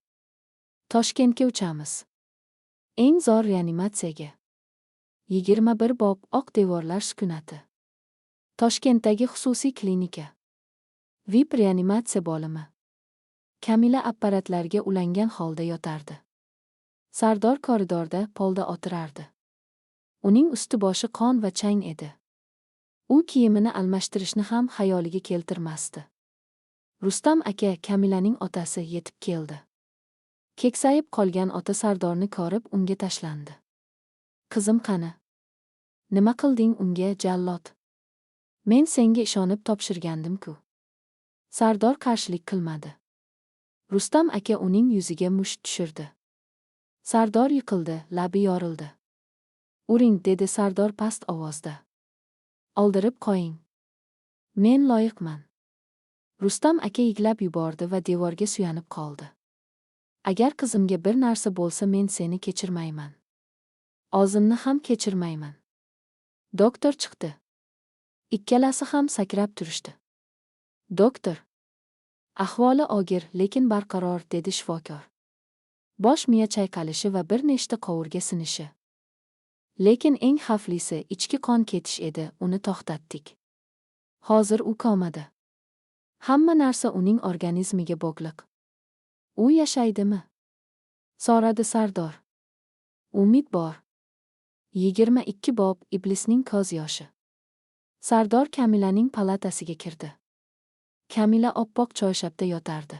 Toshkentga uchamiz. Eng zo'r reanimatsiyaga. 21 bob oq devorlar sukunati. Toshkentdagi xususiy klinika. VIP reanimatsiya bo'limi. Kamila apparatlarga ulangan holda yotardi. Sardor koridorda polda o'tirardi. Uning usti-boshi qon va chang edi. U kiyimini almashtirishni ham xayoliga keltirmasdi. Rustam aka, Kamilaning otasi yetib keldi. Keksayib qolgan ota Sardorni ko'rib unga tashlandi. Qizim qani? Nima qilding unga, jallod? Men senga ishonib topshirgandim-ku. Sardor qarshilik qilmadi. Rustam aka uning yuziga musht tushirdi. Sardor yiqildi, labi yorildi. Uring, dedi Sardor past ovozda. Oldirib qo'ying. Men loyiqman. Rustam aka yiglab yubordi va devorga suyanib qoldi. Agar qizimga bir narsa bo'lsa, men seni kechirmayman. O'zimni ham kechirmayman. Doktor chiqdi. Ikkalasi ham sakrab turishdi. Doktor. Ahvoli og'ir, lekin barqaror, dedi shifokor. Bosh miya chayqalishi va bir nechta qovurg'a sinishi. Lekin eng xavflisi ichki qon ketish edi, uni to'xtatdik. Hozir u komada. Hamma narsa uning organizmiga bog'liq. U yashaydimi? So'radi Sardor. Umid bor. 22 bob Iblisning ko'z yoshi. Sardor Kamilaning palatasiga kirdi. Kamila oppoq choyshabda yotardi.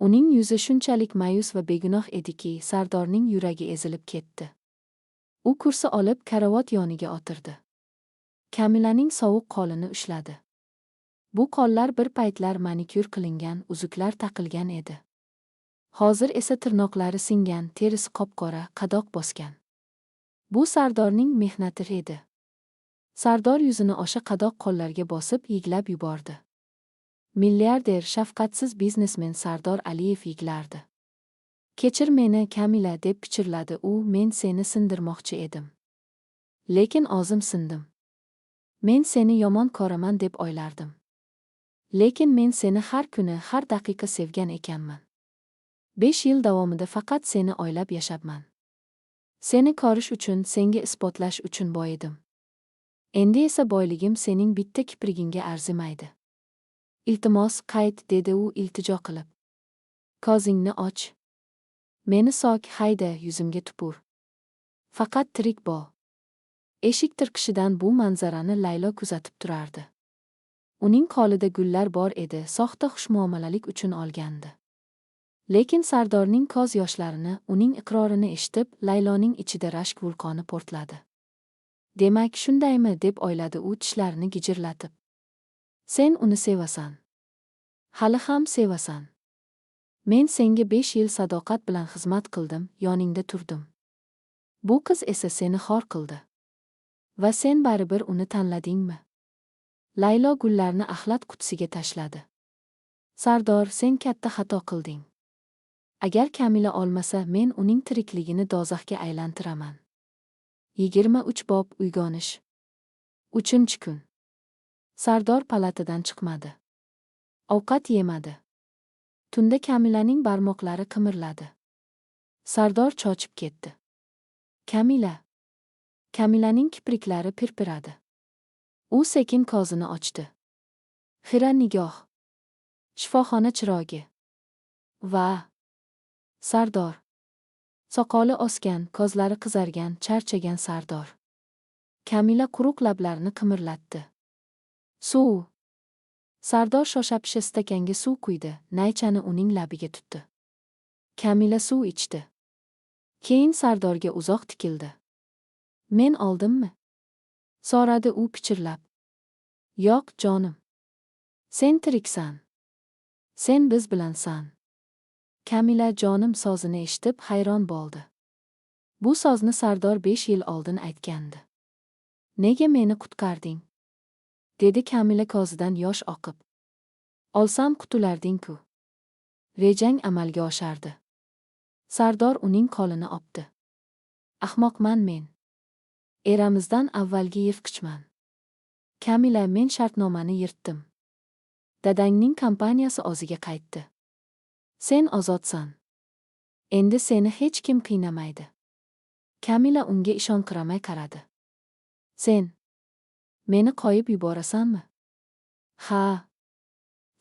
Uning yuzi shunchalik ma'yus va begunoh ediki, Sardorning yuragi ezilib ketdi. U kursi olib karavot yoniga o'tirdi. Kamilaning sovuq qo'lini ushladi. Bu qo'llar bir paytlar manikyur qilingan, uzuklar taqilgan edi. Hozir esa tirnoqlari singan, terisi qop-qora, qadoq bosgan. Bu Sardorning mehnati edi. Sardor yuzini o'sha qadoq qo'llarga bosib yiglab yubordi. Milliarder, shafqatsiz biznesmen Sardor Aliyev yiglardi. Kechir meni, Kamila, deb pichirladi u, men seni sindirmoqchi edim. Lekin o'zim sindim. Men seni yomon ko'raman deb o'ylardim. Lekin men seni har kuni, har daqiqa sevgan ekanman. 5 yil davomida faqat seni o'ylab yashabman. Seni ko'rish uchun, senga isbotlash uchun boyidim. Endi esa boyligim sening bitta kiprigingga arzimaydi. Iltimos, qayt, dedi u iltijo qilib. Ko'zingni och. Meni sok, hayda, yuzimga tupur. Faqat tirik bo'l. Eshik tirqishidan bu manzarani Laylo kuzatib turardi. Uning qo'lida gullar bor edi, soxta xushmuomalalik uchun olgandi. Lekin Sardorning ko'z yoshlarini, uning iqrorini eshitib, Layloning ichida rashk vulqoni portladi. Demak, shundaymi, deb o'yladi u tishlarini gijirlatib. Sen uni sevasan. Hali ham sevasan. Men senga 5 yil sadoqat bilan xizmat qildim, yoningda turdim. Bu qiz esa seni xor qildi. Va sen baribir uni tanladingmi? Laylo gullarni axlat qutisiga tashladi. Sardor, sen katta xato qilding. Agar Kamila olmasa, men uning tirikligini dozaxga aylantiraman. 23 bob Uyg'onish. 3-kun. Sardor palatadan chiqmadi. Ovqat yemadi. Tunda Kamilaning barmoqlari qimirladi. Sardor chochib ketdi. Kamila. Kamilaning kipriklari pirpiradi. U sekin ko'zini ochdi. Xira nigoh. Shifoxona chirogi. Va Sardor. Soqoli o'sgan, ko'zlari qizargan, charchagan Sardor. Kamila quruq lablarini qimirlatdi. Suv. Sardor shosha-pisha stakanga suv quydi, naychani uning labiga tutdi. Kamila suv ichdi. Keyin Sardorga uzoq tikildi. Men oldimmi? So'radi u pichirlab. Yo'q, jonim. Sen tiriksan. Sen biz bilansan. Kamila jonim so'zini eshitib hayron bo'ldi. Bu so'zni Sardor 5 yil oldin aytgandi. Nega meni qutqarding? Dedi Kamila ko'zidan yosh oqib. Olsam qutularding-ku. Rejang amalga oshardi. Sardor uning qo'lini opdi. Ahmoqman men. Eramizdan avvalgi yirtqichman. Kamila, men shartnomani yirtdim. Dadangning kompaniyasi o'ziga qaytdi. Sen ozodsan. Endi seni hech kim qiynamaydi. Kamila unga ishonqiramay qaradi. Sen meni qo'yib yuborasanmi? Ha.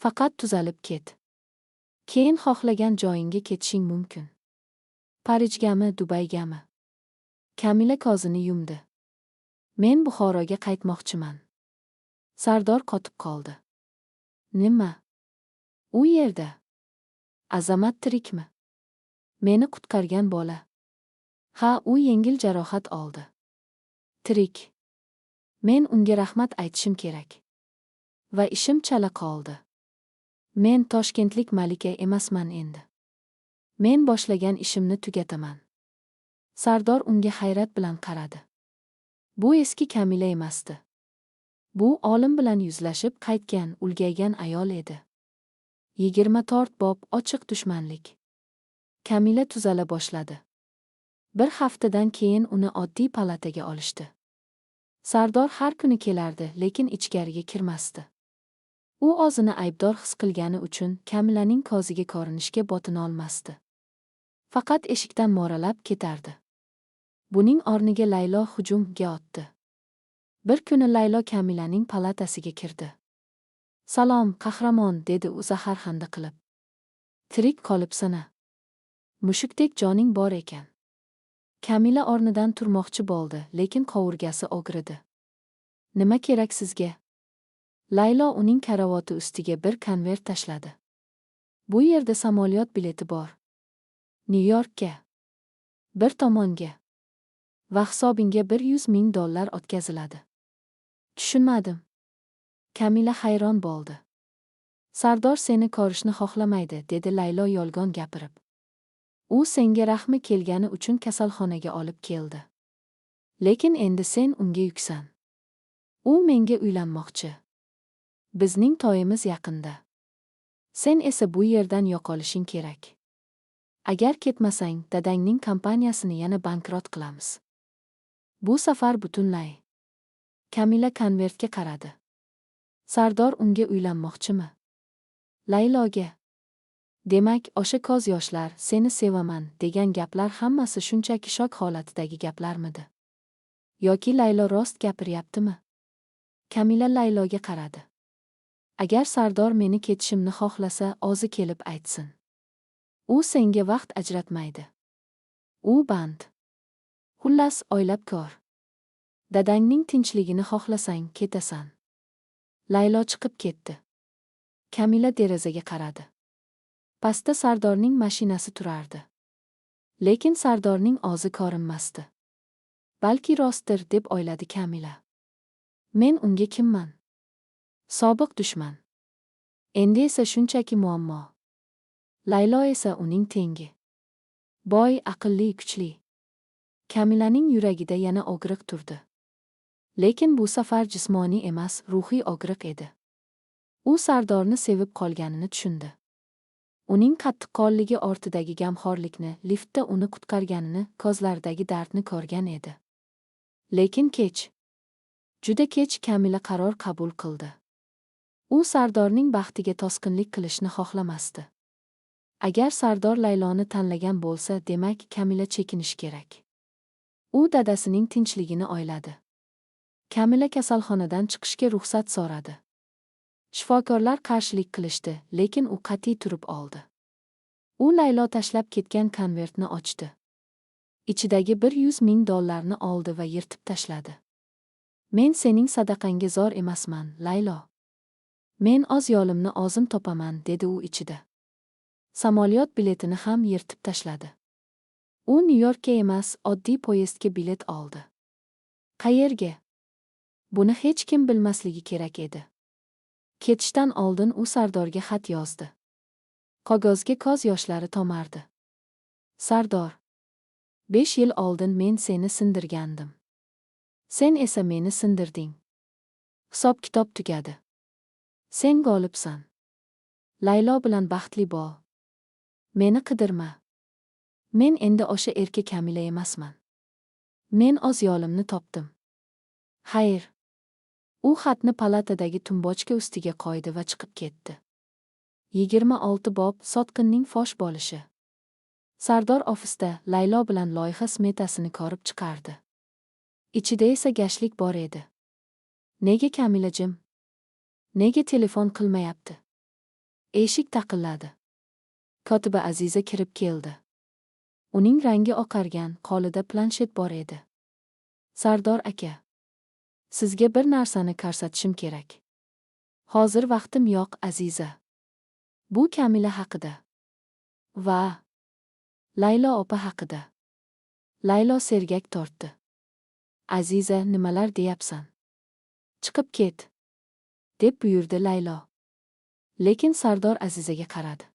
Faqat tuzalib ket. Keyin xohlagan joyingga ketishing mumkin. Parijgami, Dubaygami? Kamila ko'zini yumdi. Men Buxoroga qaytmoqchiman. Sardor qotib qoldi. Nima? U yerda Azamat tirikmi? Meni qutqargan bola. Ha, u yengil jarohat oldi. Tirik. Men unga rahmat aytishim kerak. Va ishim chala qoldi. Men toshkentlik malika emasman endi. Men boshlagan ishimni tugataman. Sardor unga hayrat bilan qaradi. Bu eski Kamila emasdi. Bu olim bilan yuzlashib qaytgan, ulgaygan ayol edi. 24 bob ochiq dushmanlik. Kamila tuzala boshladi. Bir haftadan keyin uni oddiy palataga olishdi. Sardor har kuni kelardi, lekin ichkariga kirmasdi. U o'zini aybdor his qilgani uchun Kamilaning ko'ziga ko'rinishga botinolmasdi. Faqat eshikdan mo'ralab ketardi. Buning o'rniga Laylo hujumga otdi. Bir kuni Laylo Kamilaning palatasiga kirdi. "Salom, qahramon," dedi u zaharxanda qilib. "Tirik qolibsan-a? Mushukdek joning bor ekan." Kamila o'rnidan turmoqchi bo'ldi, lekin qovurg'asi og'ridi. "Nima kerak sizga?" Laylo uning karavoti ustiga bir konvert tashladi. "Bu yerda samolyot bileti bor. Nyu-Yorkka. Bir tomonga. Va hisobingga $100,000 o'tkaziladi." "Tushunmadim." Kamila hayron bo'ldi. "Sardor seni ko'rishni xohlamaydi," dedi Laylo yolg'on gapirib. "U senga rahmi kelgani uchun kasalxonaga olib keldi. Lekin endi sen unga yuksan. U menga uylanmoqchi. Bizning to'yimiz yaqinda. Sen esa bu yerdan yo'qolishing kerak. Agar ketmasang, dadangning kompaniyasini yana bankrot qilamiz. Bu safar butunlay." Kamila konvertga qaradi. Sardor unga uylanmoqchimi? Layloga. Demak, o'sha ko'z yoshlar, "Seni sevaman" degan gaplar hammasi shunchaki shok holatidagi gaplarmidi? Yoki Laylo rost gapiryaptimi? Kamila Layloga qaradi. Agar Sardor meni ketishimni xohlasa, o'zi kelib aytsin. U senga vaqt ajratmaydi. U band. Xullas, o'ylab ko'r. Dadangning tinchligini xohlasang, ketasan. Laylo chiqib ketdi. Kamila derazaga qaradi. Pastda Sardorning mashinasi turardi. Lekin Sardorning o'zi ko'rinmasdi. Balki rostdir, deb o'yladi Kamila. Men unga kimman? Sobiq dushman. Endi esa shunchaki muammo. Laylo esa uning tengi. Boy, aqlli, kuchli. Kamilaning yuragida yana og'riq turdi. Lekin bu safar jismoniy emas, ruhiy og'riq edi. U Sardorni sevib qolganini tushundi. Uning qattiqqo'lligi ortidagi gamxo'rlikni, liftda uni qutqarganini, ko'zlaridagi dardni ko'rgan edi. Lekin kech. Juda kech Kamila qaror qabul qildi. U Sardorning baxtiga to'sqinlik qilishni xohlamasdi. Agar Sardor Layloni tanlagan bo'lsa, demak Kamila chekinishi kerak. U dadasining tinchligini o'yladi. Kamila kasalxonadan chiqishga ruxsat so'radi. Shifokorlar qarshilik qilishdi, lekin u qat'iy turib oldi. U Laylo tashlab ketgan konvertni ochdi. Ichidagi $100,000 oldi va yirtib tashladi. Men sening sadaqangga zor emasman, Laylo. Men o'z yo'limni o'zim topaman, dedi u ichida. Samolyot biletini ham yirtib tashladi. U Nyu-Yorkka emas, oddiy poyezdga bilet oldi. Qayerga? Buni hech kim bilmasligi kerak edi. Ketishdan oldin u Sardorga xat yozdi. Qog'ozga ko'z yoshlari tomardi. Sardor, 5 yil oldin men seni sindirgandim. Sen esa meni sindirding. Hisob-kitob tugadi. Sen g'olibsan. Laylo bilan baxtli bo'l. Meni qidirma. Men endi o'sha erka Kamila emasman. Men o'z yo'limni topdim. Xayr. U xatni palatadagi tumbochka ustiga qo'ydi va chiqib ketdi. 26 bob sotqinning fosh bo'lishi. Sardor ofisda Laylo bilan loyiha smetasini ko'rib chiqardi. Ichida esa gashlik bor edi. Nega Kamila jim? Nega telefon qilmayapti? Eshik taqilladi. Kotiba Aziza kirib keldi. Uning rangi oqargan, qo'lida planshet bor edi. Sardor aka, sizga bir narsani ko'rsatishim kerak. Hozir vaqtim yo'q, Aziza. Bu Kamila haqida. Va Laylo opa haqida. Laylo sergak tortdi. Aziza, nimalar deyapsan? Chiqib ket, deb buyurdi Laylo. Lekin Sardor Azizaga qaradi.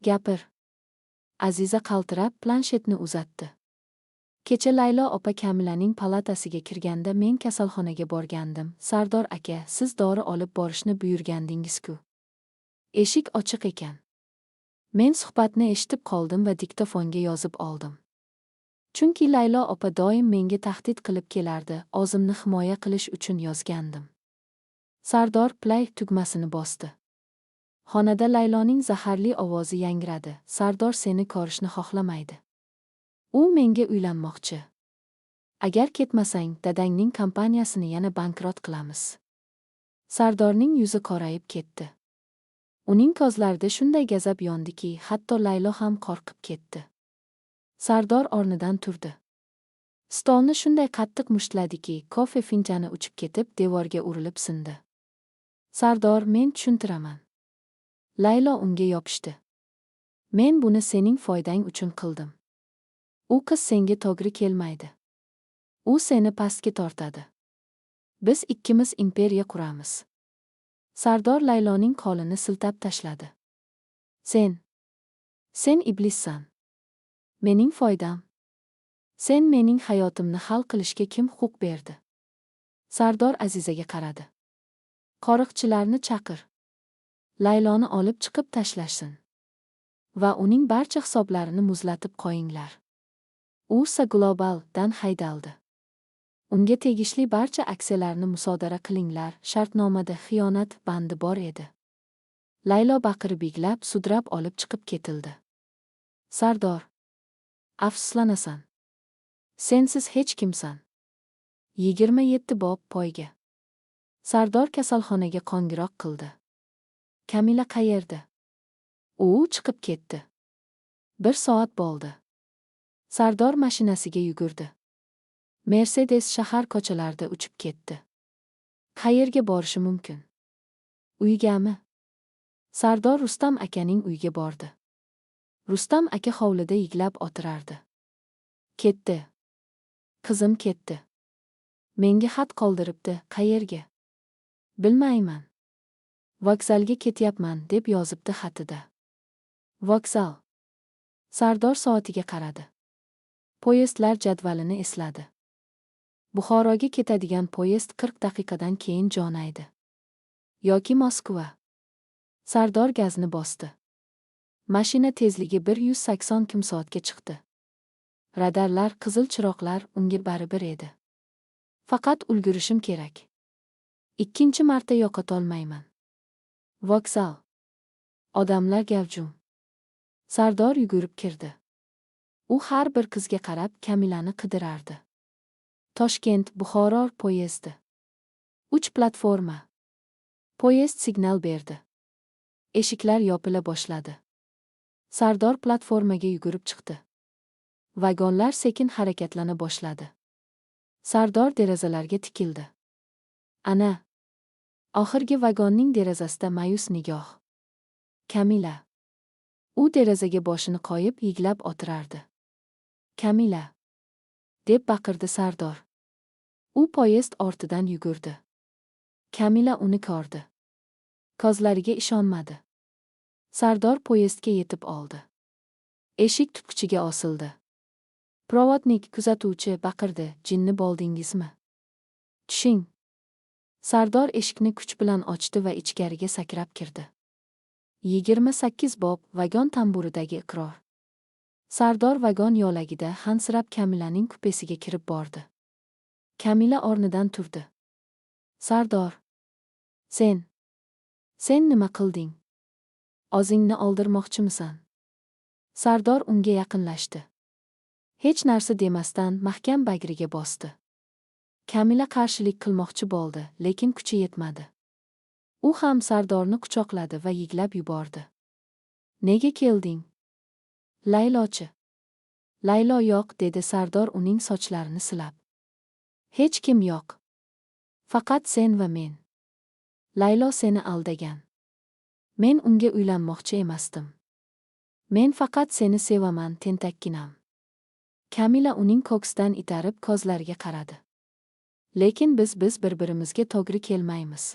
Gapir. Aziza qaltirab planshetni uzatdi. Kecha Laylo opa Kamilaning palatasiga kirganda men kasalxonaga borgandim. Sardor aka, siz dori olib borishni buyurgandingiz-ku. Eshik ochiq ekan. Men suhbatni eshitib qoldim va diktofonga yozib oldim. Chunki Laylo opa doim menga tahdid qilib kelardi, o'zimni himoya qilish uchun yozgandim. Sardor play tugmasini bosdi. Xonada Layloning zaharli ovozi yangradi. Sardor seni ko'rishni xohlamaydi. U menga uylanmoqchi. Agar ketmasang, dadangning kompaniyasini yana bankrot qilamiz. Sardorning yuzi qorayib ketdi. Uning ko'zlarida shunday g'azab yondiki, hatto Laylo ham qo'rqib ketdi. Sardor o'rnidan turdi. Stolni shunday qattiq mushtladiki, kofe finjani uchib ketib, devorga urilib sindi. Sardor, men tushuntiraman. Laylo unga yopishdi. Men buni sening foydang uchun qildim. U qiz senga to'g'ri kelmaydi. U seni pastga tortadi. Biz ikkimiz imperiya quramiz. Sardor Layloning qo'lini siltab tashladi. Sen iblissan. Mening foydam. Sen mening hayotimni hal qilishga kim huquq berdi? Sardor Azizaga qaradi. Qo'riqchilarni chaqir. Layloni olib chiqib tashlashsin. Va uning barcha hisoblarini muzlatib qo'yinglar. Ursa Global dan haydaldi. Unga tegishli barcha aksiyalarni musodara qilinglar, shartnomada xiyonat bandi bor edi. Laylo baqirib yiglab, sudrab olib chiqib ketildi. Sardor, afsuslanasan. Sensiz hech kimsan. 27 bob poyga. Sardor kasalxonaga qo'ng'iroq qildi. Kamila qayerda? U chiqib ketdi. 1 soat bo'ldi. Sardor mashinasiga yugurdi. Mercedes shahar ko'chalarida uchib ketdi. Qayerga borishi mumkin? Uygami? Sardor Rustam akaning uyiga bordi. Rustam aka hovlida yiglab o'tirardi. Ketdi. Qizim ketdi. Menga xat qoldiribdi, qayerga? Bilmayman. Vokzalga ketyapman, deb yozibdi xatida. Vokzal. Sardor soatiga qaradi. Poyezdlar jadvalini esladi. Buxoroga ketadigan poyezd 40 daqiqadan keyin jo'naydi. Yoki Moskva. Sardor gazni bosdi. Mashina tezligi 180 km/soatga chiqdi. Radarlar, qizil chiroqlar unga baribir edi. Faqat ulgurishim kerak. Ikkinchi marta yo'qotolmayman. Vokzal. Odamlar gavjum. Sardor yugurib kirdi. U har bir qizga qarab Kamilani qidirardi. Toshkent Buxoro poyezdi. 3 platforma. Poyezd signal berdi. Eshiklar yopila boshladi. Sardor platformaga yugurib chiqdi. Vagonlar sekin harakatlana boshladi. Sardor derazalarga tikildi. Ana. Oxirgi vagonning derazasida ma'yus nigoh. Kamila. U derazaga boshini qo'yib yiglab o'tirardi. Kamila, deb baqirdi Sardor. U poyezd ortidan yugurdi. Kamila uni ko'rdi. Ko'zlariga ishonmadi. Sardor poyezdga yetib oldi. Eshik tutqichiga osildi. Provodnik, kuzatuvchi baqirdi, jinni bo'ldingizmi? Tushing. Sardor eshikni kuch bilan ochdi va ichkariga sakrab kirdi. 28 bob vagon tamburidagi iqror. Sardor vagon yo'lagida hansirab Kamilaning kupesiga kirib bordi. Kamila o'rnidan turdi. Sardor, sen nima qilding? O'zingni oldirmoqchimisan? Sardor unga yaqinlashdi. Hech narsa demasdan mahkam bag'riga bosdi. Kamila qarshilik qilmoqchi bo'ldi, lekin kuchi yetmadi. U ham Sardorni quchoqladi va yiglab yubordi. Nega kelding? Laylochi. Laylo yo'q, dedi Sardor uning sochlarini silab. Hech kim yo'q. Faqat sen va men. Laylo seni aldagan. Men unga uylanmoqchi emasdim. Men faqat seni sevaman, tentakkinam. Kamila uning ko'ksidan itarib ko'zlariga qaradi. Lekin biz bir-birimizga to'g'ri kelmaymiz.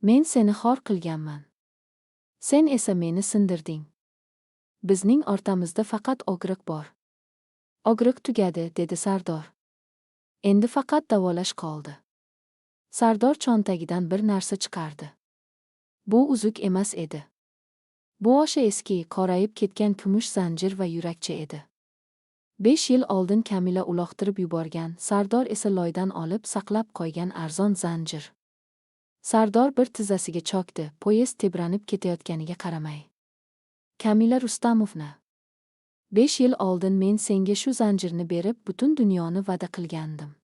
Men seni xor qilganman. Sen esa meni sindirding. Bizning o'rtamizda faqat og'riq bor. Og'riq tugadi, dedi Sardor. Endi faqat davolash qoldi. Sardor cho'ntagidan bir narsa chiqardi. Bu uzuk emas edi. Bu o'sha eski, qorayib ketgan kumush zanjir va yurakcha edi. 5 yil oldin Kamila uloqtirib yuborgan, Sardor esa loydan olib saqlab qo'ygan arzon zanjir. Sardor bir tizzasiga chokdi, poyezd tebranib ketayotganiga qaramay. Kamila Rustamovna. 5 yil oldin men senga shu zanjirni berib, butun dunyoni va'da qilgandim.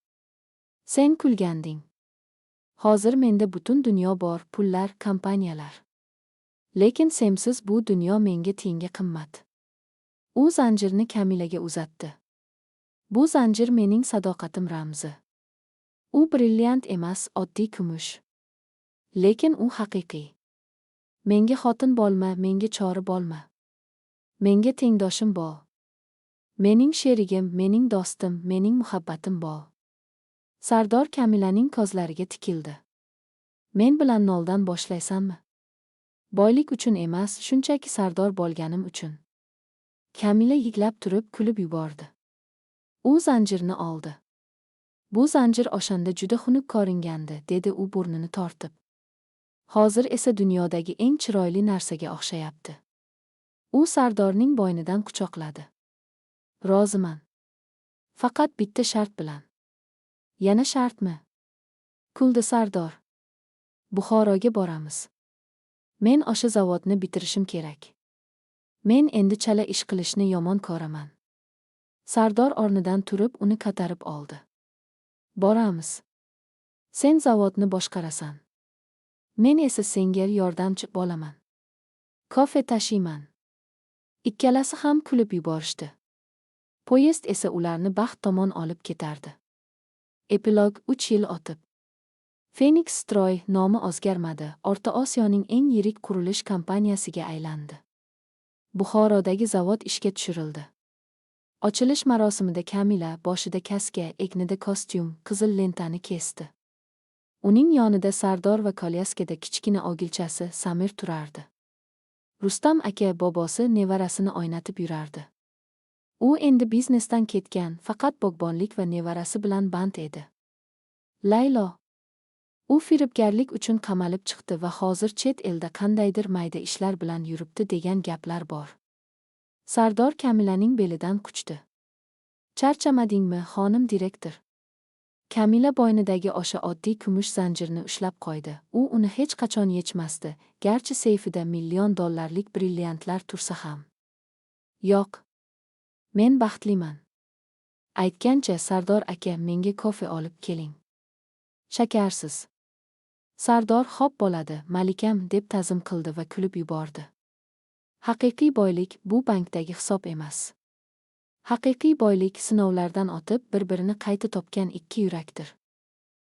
Sen kulganding. Hozir menda butun dunyo bor, pullar, kompaniyalar. Lekin sensiz bu dunyo menga tiyinga qimmat. U zanjirni Kamilaga uzatdi. Bu zanjir mening sadoqatim ramzi. U brilliant emas, oddiy kumush. Lekin u haqiqiy. Menga xotin bo'lma, menga chori bo'lma. Menga tengdoshim bor. Mening sherigim, mening do'stim, mening muhabbatim bor. Sardor Kamilaning ko'zlariga tikildi. Men bilan noldan boshlaysanmi? Boylik uchun emas, shunchaki Sardor bo'lganim uchun. Kamila yig'lab turib kulib yubordi. U zanjirni oldi. Bu zanjir o'shanda juda xunuk ko'ringandi, dedi u burnini tortib. Hozir esa dunyodagi eng chiroyli narsaga o'xshayapti. U Sardorning bo'ynidan quchoqladi. Roziman. Faqat bitta shart bilan. Yana shartmi? Kuldi Sardor. Buxoroga boramiz. Men o'sha zavodni bitirishim kerak. Men endi chala ish qilishni yomon ko'raman. Sardor o'rnidan turib uni ko'tarib oldi. Boramiz. Sen zavodni boshqarasan. Men esa senga yordamchi bo'laman. Kofe tashiyman. Ikkalasi ham kulib yuborishdi. Poyezd esa ularni baxt tomon olib ketardi. Epilog 3 yil o'tib. Phoenix Stroy nomi o'zgarmadi, O'rta Osiyoning eng yirik qurilish kompaniyasiga aylandi. Buxorodagi zavod ishga tushirildi. Ochilish marosimida Kamila boshida kaska, egnida kostyum, qizil lentani kesdi. Uning yonida Sardor va kolyaskada kichkina o'g'ilchasi Samir turardi. Rustam aka bobosi nevarasini o'ynatib yurardi. U endi biznesdan ketgan, faqat bog'bonlik va nevarasi bilan band edi. Laylo. U firibgarlik uchun qamalib chiqdi va hozir chet elda qandaydir mayda ishlar bilan yuribdi degan gaplar bor. Sardor Kamilaning belidan quchdi. Charchamadingmi, xonim direktor? Kamila bo'ynidagi o'sha oddiy kumush zanjirni ushlab qo'ydi. U uni hech qachon yechmasdi, garchi seyfida million dollarlik brilliantlar tursa ham. Yo'q. Men baxtliman. Aytgancha Sardor aka menga kofe olib keling. Shakarsiz. Sardor xo'p bo'ladi, malikam, deb ta'zim qildi va kulib yubordi. Haqiqiy boylik bu bankdagi hisob emas. Haqiqiy boylik sinovlardan o'tib bir-birini qayta topgan ikki yurakdir.